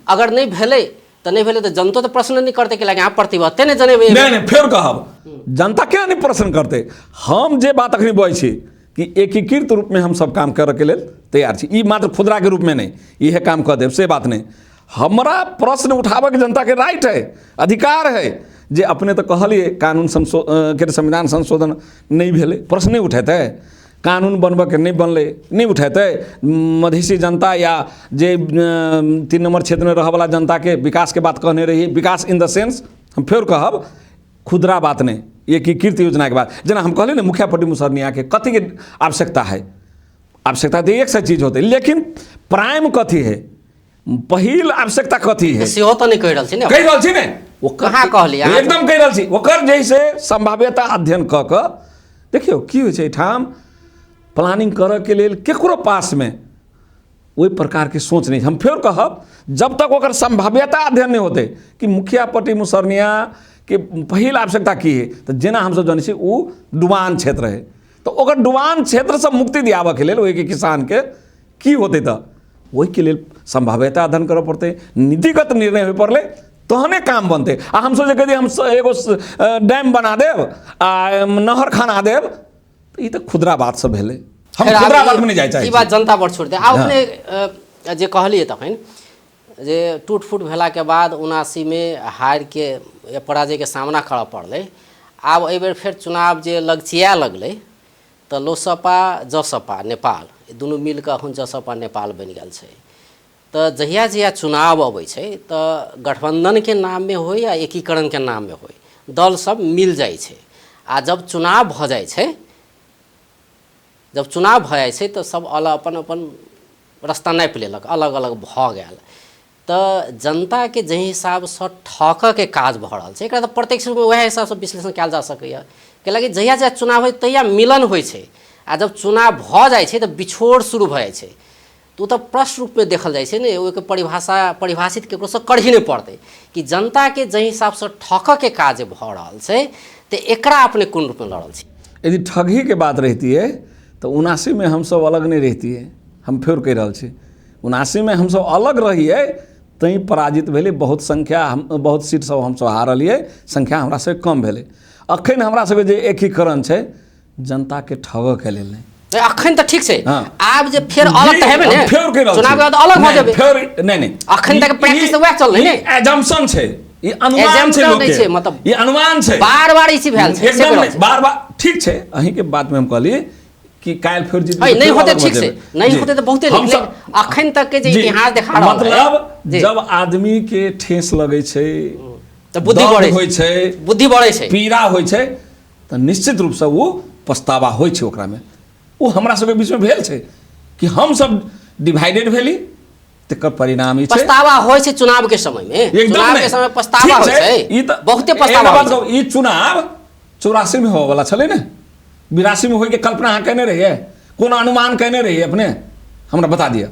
S1: अगर नहि भेलै तऽ नहि भेलै तऽ जनतो तऽ प्रश्न नहि करतै कि लागे अहाँ प्रतिबद्धते नहि जनेबै।
S2: नहीं नहीं, फेर कहब जनता केना नहीं प्रश्न करतै। हम जे बात अखनी बजै छी कि एकीकृत रूपमे हम सब काम करऽके लेल तैयार छी, ई मात्र खुदराके रूपमे नहि, इहे काम कऽ देब से बात नहि। हमरा प्रश्न उठाबऽके जनताके राइट है, अधिकार है। जे अपने तऽ कहलियै कानून के संविधान संशोधन नहि भेलै, प्रश्न नहि उठेतै, कानून बनबऽके नहि बनलै, नहि उठेतै, मधेसी जनता या जे 3 नंबर क्षेत्रमे रहऽवला जनताके विकासके बात कहने रहियै, विकास इन the sense हम फेर कहब खुदरा बात नहि, एकीकृत योजनाके बात। जेना हम कहलियै ने मुखिया पट्टी मुसहरनियाके कथीके आवश्यकता है, आवश्यकता तऽ एक सए चीज होतै, लेकिन प्राइम कथी है, पहिल आवश्यकता कथी है,
S1: सेहो तऽ नहि कहि रहल छी ने।
S2: कहि रहल छी ने, ओकर
S1: कहाँ कहलियै अहाँ?
S2: एकदम कहि रहल छी। ओकर जैसे संभाव्यता अध्ययन कऽ कऽ देखियौ की होइ छै, एहिठाम प्लानिंग करऽके लेल केकरो पासमे ओहि प्रकारके सोच नहि। हम फेर कहब जब तक ओकर संभाव्यता अध्ययन नहि होतै कि मुखिया पट्टी मुसहरनिया के पहिल आवश्यकता की है, तऽ जेना हमसब जनै छी ओ डुबान क्षेत्र है, तऽ ओकर डुबान क्षेत्रसँ मुक्ति दियाबऽके लेल ओहिके किसानके की होतै, तऽ ओहिके लेल संभाव्यता अध्ययन करऽ पड़तै, नीतिगत निर्णय होइ पड़लै तहने काम बनतै। आ हमसब जे कहै हम एगो डैम बना देब आ नहर खाना देब, तऽ ई तऽ खुदरा बात सब भेलै, हम
S1: खैर, आब
S2: खुदरा बातमे नहि जाइ चाहै
S1: ई
S2: छी।
S1: बात जनता पर छोड़ि दे। आब अपने जे कहलियै तखन जे टूट फूट भेलाके बाद 79 हारिके या पराजयके सामना करऽ पड़लै, आब एहिबेर फेर चुनाव जे लगचिया लगलै तऽ लोसपा जसपा नेपाल दुनू मिलकऽ अखन जसपा नेपाल बनि गेल छै, तऽ जहिया जहिया चुनाव अबै छै तऽ गठबन्धनके नाममे होइ या एकीकरणके नाममे होइ, दल सब मिल जाइ छै। आ जब चुनाव भऽ जाइ छै, जब चुनाव भऽ जाइ छै तऽ सब अलग अपन अपन रास्ता नापि लेलक, अलग अलग भऽ गेल। तऽ जनताके जाहि हिसाबसँ ठकऽके काज भऽ रहल छै, एकरा तऽ प्रत्यक्ष रूपमे वएह हिसाबसँ विश्लेषण कयल जा सकैए। कैलाकि जहिया जहिया चुनाव होइ तहिया मिलन होइ छै, आ जब चुनाव भऽ जाइ छै तऽ बिछोड़ शुरू भऽ जाइ छै। तऽ ओ तऽ प्रश्न रूपमे देखल जाइ छै ने, ओहिके परिभाषा परिभाषित ककरोसँ करही नहि पड़तै कि जनताके जाहि हिसाबसँ ठकऽके काज भऽ रहल छै, तऽ एकरा अपने कोन रूपमे लऽ रहल छी?
S2: यदि ठगहीके बात रहितियै तऽ 79मे हमसभ अलग नहि रहितियै। हम फेर कहि रहल छी, 79मे हमसभ अलग रहियै तैँ पराजित भेलै। बहुत संख्या हम, बहुत सीट सब हमसभ हारलियै, संख्या हमरा सबके कम भेलै। अखन हमरा सबके जे एकीकरण छै जनताके ठगऽके लेल नहि।
S1: अखन तऽ ठीक छै, आब जे फेर अलग तऽ हेबै ने,
S2: फेर कहि रहल
S1: चुनाव के बाद अलग भऽ जेबै।
S2: फेर नहि नहि,
S1: अखन तक प्रैक्टिस तऽ वएह चललै ने।
S2: एजम्पशन छै, ई अनुमान छै लोक
S1: के, मतलब
S2: ई अनुमान छै,
S1: बार बार ई चीज भेल छै,
S2: एकदम बार बार। ठीक छै, अहीं के बात में हम कहली कि काल्हि फेर जीत
S1: नहि होते, ठीक छै, नहि होते तऽ बहुते नीक। अखन तक के जे इतिहास देखा रहल,
S2: मतलब जब आदमी के ठेस लगै छै
S1: तऽ बुद्धि बढ़ै
S2: होइ छै,
S1: बुद्धि बढ़ै छै,
S2: पीड़ा होइ छै, तऽ निश्चित रूपसँ ओ पछतावा होइ छै ओकरामे। ओ हमरा सबके बीचमे भेल छै कि हमसब डिवाइडेड भेली, तकर परिणाम ई
S1: छै। पछतावा होइ छै चुनाव के समय में, चुनाव के समय पछतावा होइ छै,
S2: ई तऽ
S1: बहुते पछतावा होइ छै।
S2: ई चुनाव 84 में होबऽ वाला छलै ने, 82 में होइके कल्पना अहाँ केने रहियै? कोनो अनुमान केने रहियै अपने? हमरा बता दिअ।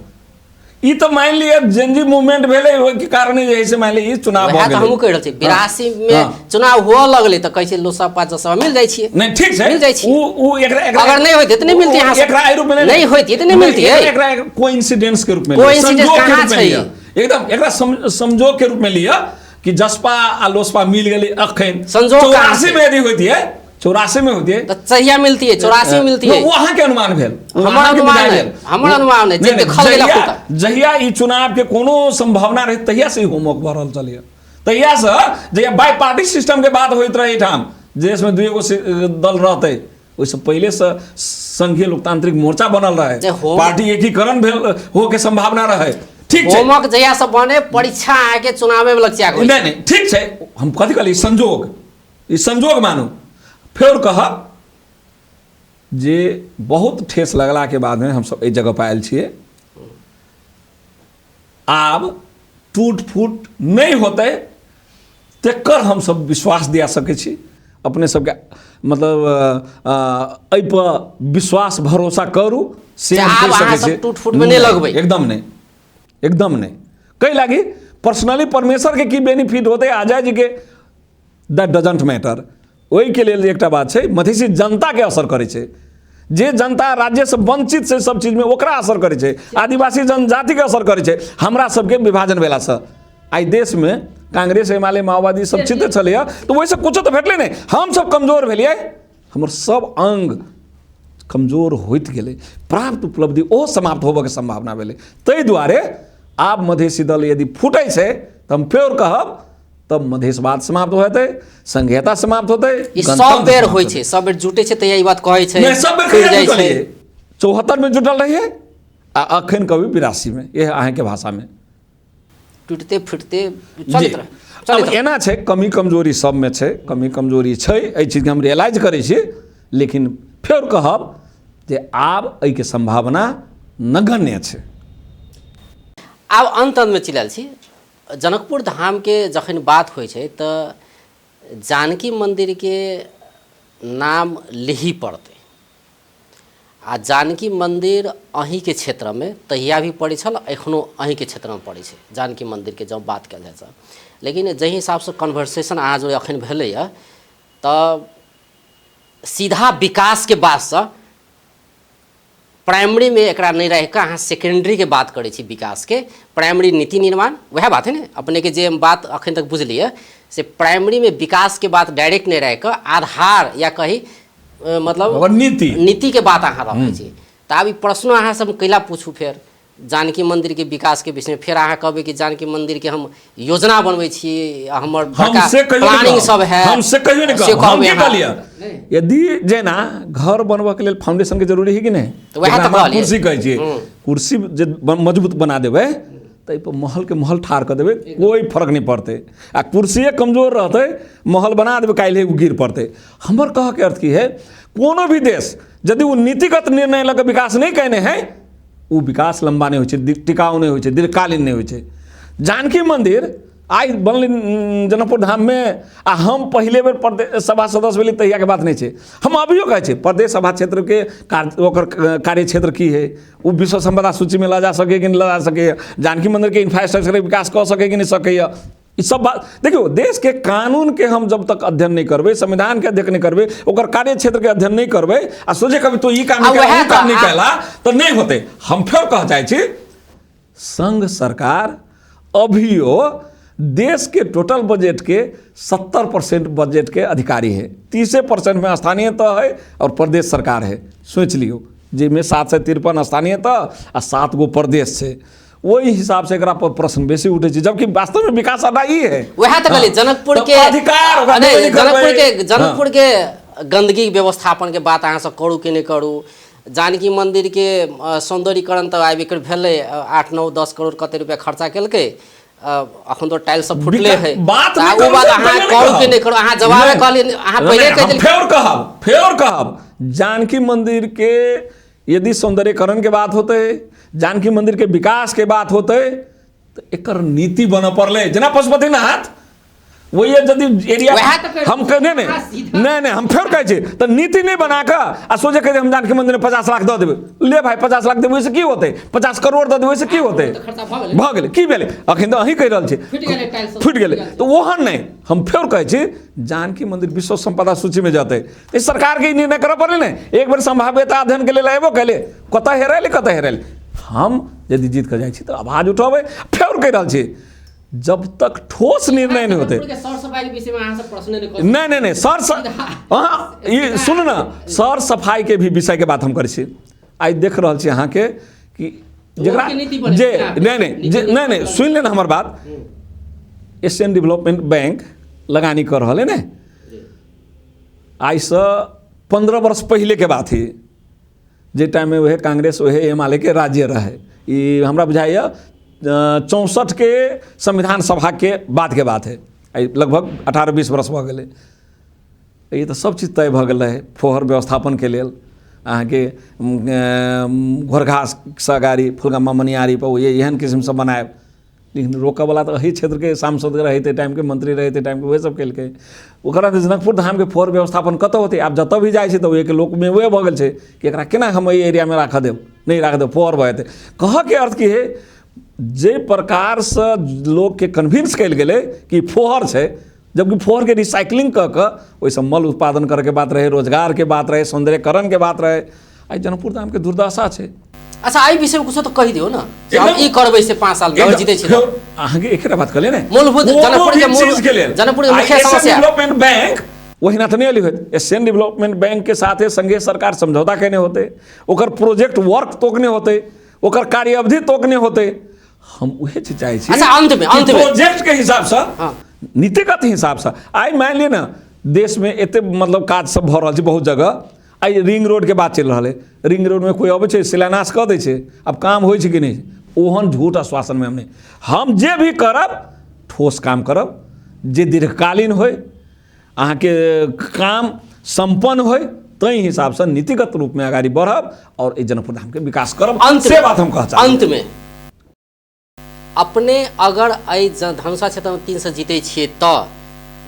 S2: ई तऽ मानि लिअ जेनजी मूवमेंट भेलै, ओहिके कारणे जे है से मानि लिअ ई चुनाव भऽ
S1: गेलै। हमहूँ कहि रहल छी 82 में चुनाव हुअ लगलै तऽ कहै छै लोसपा जसपा मिल जाइ छियै।
S2: नहि ठीक छै,
S1: मिल जाइ छियै।
S2: उ एकरा एकरा
S1: अगर नहि होइतै तऽ नहि मिलतै अहाँ,
S2: एकरा एहि रूप में
S1: नहि होइतै तऽ नहि मिलतै।
S2: एकरा कोइंसिडेंस के रूप में,
S1: कोइंसिडेंस कहाँ छै?
S2: एकदम एकरा संजोग के रूप में लिअ कि जसपा आ लोसपा मिल गेलै अखन।
S1: संजोग
S2: 84 में यदि होइतियै, 84 में होती है
S1: तो चाहिए मिलती है, 84 मिलती है।
S2: वो अहाँ के अनुमान भेल,
S1: हमर अनुमान है, हमर अनुमान है जे देखल गेल।
S2: जहिया ई चुनाव के कोनो संभावना रहे तहिया से होमवर्क भऽ रहल छलैए, तहिया से जहिया बाई पार्टी सिस्टम के बात होइत रहे एहिठाम देश में दुएगो दल रहते, ओहिसँ पहिले से संघीय लोकतांत्रिक मोर्चा बनल रहे, पार्टी एकीकरण भेल हो के संभावना रहे। ठीक
S1: छै, होमवर्क जहिया से बने परीक्षा आके चुनावे में लग
S2: जाए। नहीं नहीं ठीक छै, हम कथी कहली संजोग, ई संजोग मानू। फेर कहब जे बहुत ठेस लगला के बाद में हमसब एहि जगह पर आयल छियै। आब टूट फूट नहि होतै तकर हमसब विश्वास दिया सकै छी अपने सबके, मतलब एहिपर विश्वास भरोसा करू से
S1: हम कहि सकै छी। टूट फूट में नहि लगबै,
S2: एकदम नहि, एकदम नहि। कै लागी पर्सनली परमेश्वर के की बेनिफिट होतै अजय जी के, that doesn't matter. ओहिके लेल एकटा बात छै, मधेसी जनताके असर करै छै, जे जनता राज्यसँ वंचित छै सब चीजमे ओकरा असर करै छै, आदिवासी जनजातिके असर करै छै। हमरा सबके विभाजन भेलासँ आइ देशमे कांग्रेस एमाले माओवादी सब चित्र छलैए तऽ ओहिसँ कुछो तऽ भेटलै नहि, हमसब कमजोर भेलियै, हमर सब अंग कमजोर होइत गेलै, प्राप्त उपलब्धि ओहो समाप्त होबऽके सम्भावना भेलै। ताहि दुआरे आब मधेसी दल यदि फूटै छै तऽ हम फेर कहब तब मधेशवाद समाप्त होतै, संघीयता समाप्त होतै।
S1: ई सब बेर होइ छै, सब बेर जुटै छै तऽ ई बात कहै छै।
S2: नहि, सब बेर
S1: टूटि जाइ छै।
S2: 74 में जुटल रहियै आ अखन कभी 82 में, यह अहाँके भाषामे
S1: टूटते फुटते चलैत रह।
S2: अब एना छै, कमी कमजोरी सबमे छै, कमी कमजोरी छै, एहि चीजके हम रियलाइज करै छी, लेकिन फेर कहब जे आब एहिके सम्भावना नगण्य छै।
S1: आब अन्त अन्तमे चलि आयल छी। जनकपुर धामके जखन बात होइ छै तऽ जानकी मन्दिरके नाम लिही पड़तै, आ जानकी मन्दिर अहीँके क्षेत्रमे तहिया भी पड़ै छल, एखनो अहीँके क्षेत्रमे पड़ै छै जानकी मन्दिरके जँ बात कयल जाय तऽ। लेकिन जाहि हिसाबसँ कन्वर्सेशन अहाँ जो एखन भेलैए तऽ सीधा विकासके बातसँ प्राइमरीमे एकरा नहि राखि कऽ अहाँ सेकेंडरीके बात करै छी विकासके, प्राइमरी नीति निर्माण, वएह बात है ने अपनेके जे हम बात अखन तक बुझलियै से प्राइमरीमे विकासके बात डायरेक्ट नहि राखि कऽ आधार या कही मतलब
S2: नीति,
S1: नीतिके बात अहाँ रखै छी। तऽ आब ई प्रश्नो अहाँ सब कैला पूछू फेर जानकी मन्दिरके विकासके विषयमे, फेर अहाँ कहबै कि जानकी मन्दिरके हम योजना बनबै छी, हमर बड़का प्लानिंग सब है।
S2: हम से कहियो नहि कहब। हम की कहलियै, यदि जेना घर बनबऽ के लेल फाउंडेशन के जरूरी है कि नहि,
S1: तऽ वएह तऽ कहलियै।
S2: कुर्सी कहै छियै, कुर्सी जे मजबूत बना देबै ताहिपर महलके महल ठाढ़ कऽ देबै, कोइ फर्क नहि पड़तै। आ कुर्सिए कमजोर रहतै, महल बना देबै, काल्हि ओ गिर पड़तै। हमर कहऽके अर्थ की है, कोनो भी देश यदि ओ नीतिगत निर्णय लऽ कऽ विकास नहि कयने है, ओ विकास लम्बा नहि होइ छै, टिकाउ नहि होइ छै, दीर्घकालीन नहि होइ छै। जानकी मन्दिर आइ बनलै जनकपुर धाममे, आ हम पहिले बेर प्रदेश सभा सदस्य भेली तहियाके बात नहि छै। हम अभियो कहै छी प्रदेश सभा क्षेत्रके कार्य, ओकर कार्य क्षेत्र की है, ओ विश्व सम्पदा सूचीमे लऽ जा सकै कि नहि लऽ जा सकैए, जानकी मन्दिरके इंफ्रास्ट्रक्चरके विकास कऽ सकै कि नहि सकैए, ई सब बात। देखियौ, देशके कानूनके हम जब तक अध्ययन नहि करबै, संविधानके अध्ययन नहि करबै, ओकर कार्य क्षेत्रके अध्ययन नहि करबै, आ सोझे कभी तो ई काम नहि ओ काम नहि कयला तऽ नहि होतै। हम फेर कह चाहै छी, संघ सरकार अभियो देश के टोटल बजट के 70% बजट के अधिकारी है, 30% में स्थानीय तह है और प्रदेश सरकार है। सोच लियौ, जाहिमे 753 स्थानीय तह आ 7 गो प्रदेश छै, ओहि हिसाब से एकरा पर प्रश्न बेसी उठै छै, जबकि वास्तव में विकास अड्डा ई है।
S1: वएह तऽ कहलियै, जनकपुर के
S2: अधिकार ओकरा
S1: नहि,
S2: देबे नहि
S1: जनकपुर
S2: करबै।
S1: के जनकपुर के गंदगी व्यवस्थापन के बात अहाँ सब करू कि नहि करू। जानकी मंदिर के सौंदर्यीकरण तऽ आबि के भेलै, 8 9 10 करोड़ कते रुपया खर्चा केलकै, अखन तो टाइल सब फुटले है।
S2: बात
S1: तऽ
S2: नहि
S1: ओ
S2: करू
S1: बात
S2: से
S1: अहाँ
S2: पहिले नहि
S1: करू कि
S2: कहब।
S1: नहि करू, अहाँ जवाब
S2: नहि।
S1: कहलियै, अहाँ
S2: नहि,
S1: पहिले
S2: हम
S1: कहि देलियै।
S2: फेर कहब, फेर कहब, जानकी मंदिर के यदि सौंदर्यीकरण के बात होतै, जानकी मंदिर के विकास के बात होतै, तऽ एकर नीति बनऽ पड़लै। जेना पशुपतिनाथ वही यदि एरिया
S1: वएह तऽ कहै
S2: हम
S1: छी,
S2: कहने नहि,
S1: सीधा।
S2: नहि, नहि, हम फेर कहै छी, तऽ नीति नहि बना कऽ आ सोझे कहि हम जानकी मंदिर में 50 लाख दऽ देबै। ले भाई, 50 लाख देबै ओहिसँ की होतै? 50 करोड़ दऽ देबै ओहिसँ की होतै?
S1: तऽ खर्चा भऽ गेलै।
S2: भऽ गेलै, की भेलै? अखन तऽ अहीं कहि रहल छी
S1: फुटि गेलै टाइल सब।
S2: फुटि गेलै। तऽ ओहन नहि, हम फेर कहै छी, जानकी मंदिर विश्व सम्पदा सूचीमे जेतै तऽ सरकारके ई निर्णय करऽ पड़लै ने। एक बेर संभाव्यता अध्ययनके लेल अयबो कैले, कतऽ हेरायल, कतऽ हेरायल। हम यदि जीत कऽ जाइ छी तऽ आवाज उठेबै। फेर कहि रहल छी, जब तक ठोस निर्णय नहि होतै।
S1: जनकपुर के सर सफाई के विषय में अहाँ सब प्रश्न नहि कऽ
S2: नहि, नहि, नहि, सर अहाँ ई सुनू ने, सर सफाई के भी विषय के बात हम करै छी। आइ देख रहल छी अहाँके कि जेकरा
S1: के नीति बने,
S2: जे
S1: जेना
S2: नहि, नहि, जे
S1: नीति
S2: नहि, नहि, सुनि ले ने हमर बात। एशियन डेवलपमेंट बैंक लगानी कऽ रहल है ने, आइसँ 15 वर्ष पहिले के बात है, जे टाइममे वएह कांग्रेस वएह एमाले के राज्य रहै। ई हमरा बुझाइए 64 के संविधान सभा के बाद के बात है, आइ लगभग 18-20 वर्ष भऽ गेलै। ई तऽ सब चीज तय भऽ गेल रहै। फोहर व्यवस्थापनके लेल अहाँके घोरघाससँ गाड़ी फुलगामा मनियारी पर एहन किस्मसँ बनायब, लेकिन रोकऽवला तऽ एही क्षेत्रके सांसद रहै ताहि टाइमके, मंत्री रहै ताहि टाइमके, वएह सब केलकै। ओकरा बाद जनकपुर धामके फोहर व्यवस्थापन कतऽ होतै? आब जतऽ भी जाइ छै तऽ ओहिके लोकमे वएह भऽ गेल छै कि एकरा केना हम एहि एरियामे राखऽ देब, नहि राखऽ देब, फोहर भऽ जेतै। कहऽके अर्थ की है, जे प्रकारसँ लोकके कन्विंस कयल गेलै कि फोहर छै, जबकि फोहरके रिसाइकलिंग कऽ कऽ ओहिसँ मल उत्पादन करऽके बात रहै, रोजगारके बात रहै, सौन्दर्यकरणके बात रहै। आइ जनकपुर धामके दुर्दशा छै।
S1: अच्छा, एहि विषयमे कुछो तऽ कहि दियौ ने, जे हम ई करबै से 5 साल अगर जीतै छी तऽ।
S2: अहाँके एकटा बात कहलियै ने,
S1: मूलभूत
S2: कोनो
S1: जनकपुर के
S2: भी
S1: मूल
S2: चीज के लेल।
S1: जनकपुर के
S2: आइ
S1: मुख्य
S2: एशियन
S1: समस्या।
S2: डेवलपमेंट बैंक ओहिना तऽ नहि एली होइत। एशियन डेवलपमेंट बैंक के साथे संघीय सरकार समझौता केने होतै, ओकर प्रोजेक्ट वर्क तोकने होतै, ओकर कार्य अवधि तोकने होतै। हम उहे चीज चाहै छी।
S1: अच्छा, अंत में,
S2: कि
S1: अंत में।
S2: प्रोजेक्ट के हिसाबसँ,
S1: हाँ।
S2: नीतिगत हिसाबसँ। आइ मानि लिअ ने, देशमे एते मतलब काज सब भऽ रहल छै बहुत जगह। आइ रिंग रोड के बात चलि रहल है, रिंग रोड में कोई अबै छै, शिलान्यास कऽ दै छै, आब काम होइ छै कि नहि? ओहन झूठ आश्वासनमे हम नहि। हम जे भी करब ठोस काम करब, जे दीर्घकालीन होइ, अहाँके काम सम्पन्न होइ, ताहि हिसाबसँ नीतिगत रूपमे अगाडि बढ़ब और एहि जनकपुर धामके विकास करब।
S1: अंत
S2: से बात हम कह चाहब।
S1: अंत में अपने अगर एहि धनुषा क्षेत्रमे 3 से जीतै छियै तऽ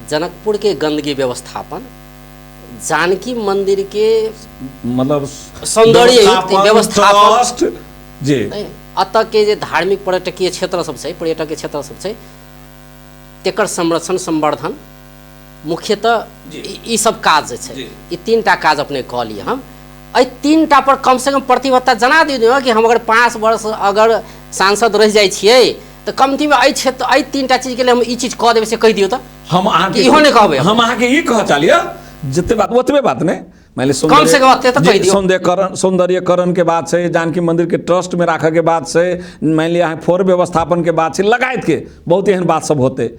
S1: जनकपुर के गंदगी व्यवस्थापन, जानकी मंदिर के
S2: मतलब
S1: सौंदर्य युक्त व्यवस्थापन,
S2: ट्रस्ट, जी।
S1: एतऽ के जे धार्मिक पर्यटकीय क्षेत्र सब छै, पर्यटकीय क्षेत्र सब छै, तेकर संरक्षण संवर्धन मुख्यतः ई सब काज जे छै, ई 3टा काज अपने कऽ लिअ। हम एहि 3टा पर कम से कम प्रतिबद्धता जना दियौ कि हम अगर 5 वर्ष अगर सांसद रहि जाइ छियै तऽ कमतीमे एहि क्षेत्र एहि 3टा चीजके लेल हम ई चीज कऽ देबै, से कहि दियौ तऽ।
S2: हम अहाँके
S1: इहो नहि कहबै।
S2: हम अहाँके ई कहऽ चाहलियै, जते बात ओतबे बात नहि, मानि लिअ
S1: कम से कम ओते तऽ कहि दियौ।
S2: सौंदर्यकरण के बात छै, जानकी मंदिर के ट्रस्ट में राखऽ के बात छै, मानि लिअ अहाँ फोर व्यवस्थापन के बात छै, लगायत के बहुत एहन बात सब होतै।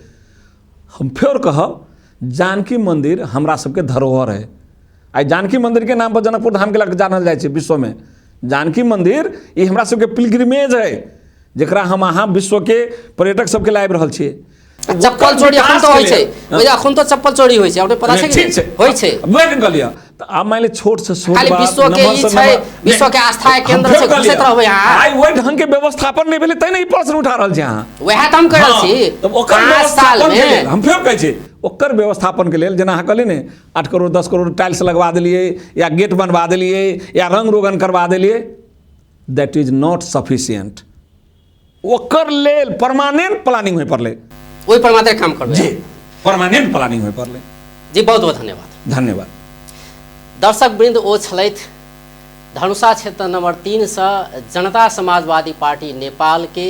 S2: हम फेर कहब, जानकी मंदिर हमरा सबके धरोहर है। आइ जानकी मंदिर के नाम पर जनकपुर धाम के लग जानल जाइ छै विश्व में। जानकी मंदिर ई हमरा सबके पिलग्रिमेज है। जकरा हम अहाँ विश्वके पर्यटक सबके लाबि रहल छियै।
S1: चप्पल चोरी एखन तऽ होइ छै, एखन तऽ चप्पल चोरी होइ छै, अपने पता छै?
S2: ठीक छै,
S1: होइ छै।
S2: वएह ने कहलियै, तऽ आब मानि लिअ छोट से छोट
S1: खाली
S2: बात,
S1: विश्व के
S2: नम्हर
S1: ई
S2: से
S1: छै,
S2: नम्हर-
S1: विश्व के आस्था के
S2: हम
S1: केंद्र
S2: फेर
S1: छै,
S2: कहलियै,
S1: घुसैत रहबै अहाँ।
S2: आइ ओहि ढंग के व्यवस्थापन नहि भेलै तैं ने ई प्रश्न उठा रहल छी अहाँ।
S1: वएह तऽ हम कहि रहल छी।
S2: तऽ ओकर
S1: 5 साल
S2: व्यवस्थापन के
S1: मे
S2: लेल हम फेर कहै छी, ओकर व्यवस्थापन के लेल जेना अहाँ कहलियै ने 8 करोड़ 10 करोड़ टाइल्स लगवा देलियै या गेट बनवा देलियै या रंग रोगन करवा देलियै, that is not sufficient. ओकर लेल परमानेंट प्लानिंग होय पड़लै,
S1: ओहि पर मात्र काम करबै
S2: जी, परमानेंट प्लानिंग होय पड़लै।
S1: जी, बहुत बहुत धन्यवाद।
S2: धन्यवाद।
S1: दर्शक वृंद, ओ छलथि धनुषा क्षेत्र नंबर 3 से जनता समाजवादी पार्टी नेपाल के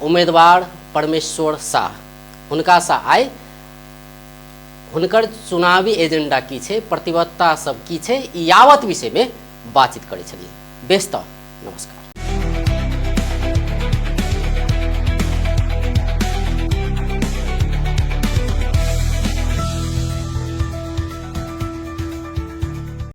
S1: उम्मीदवार परमेश्वर शाह। हुनका से आइ हुनकर चुनावी एजेंडा की छै, प्रतिबद्धता सब की छै, ई यावत विषय में बातचीत करै छलियै। बेस तऽ नमस्कार।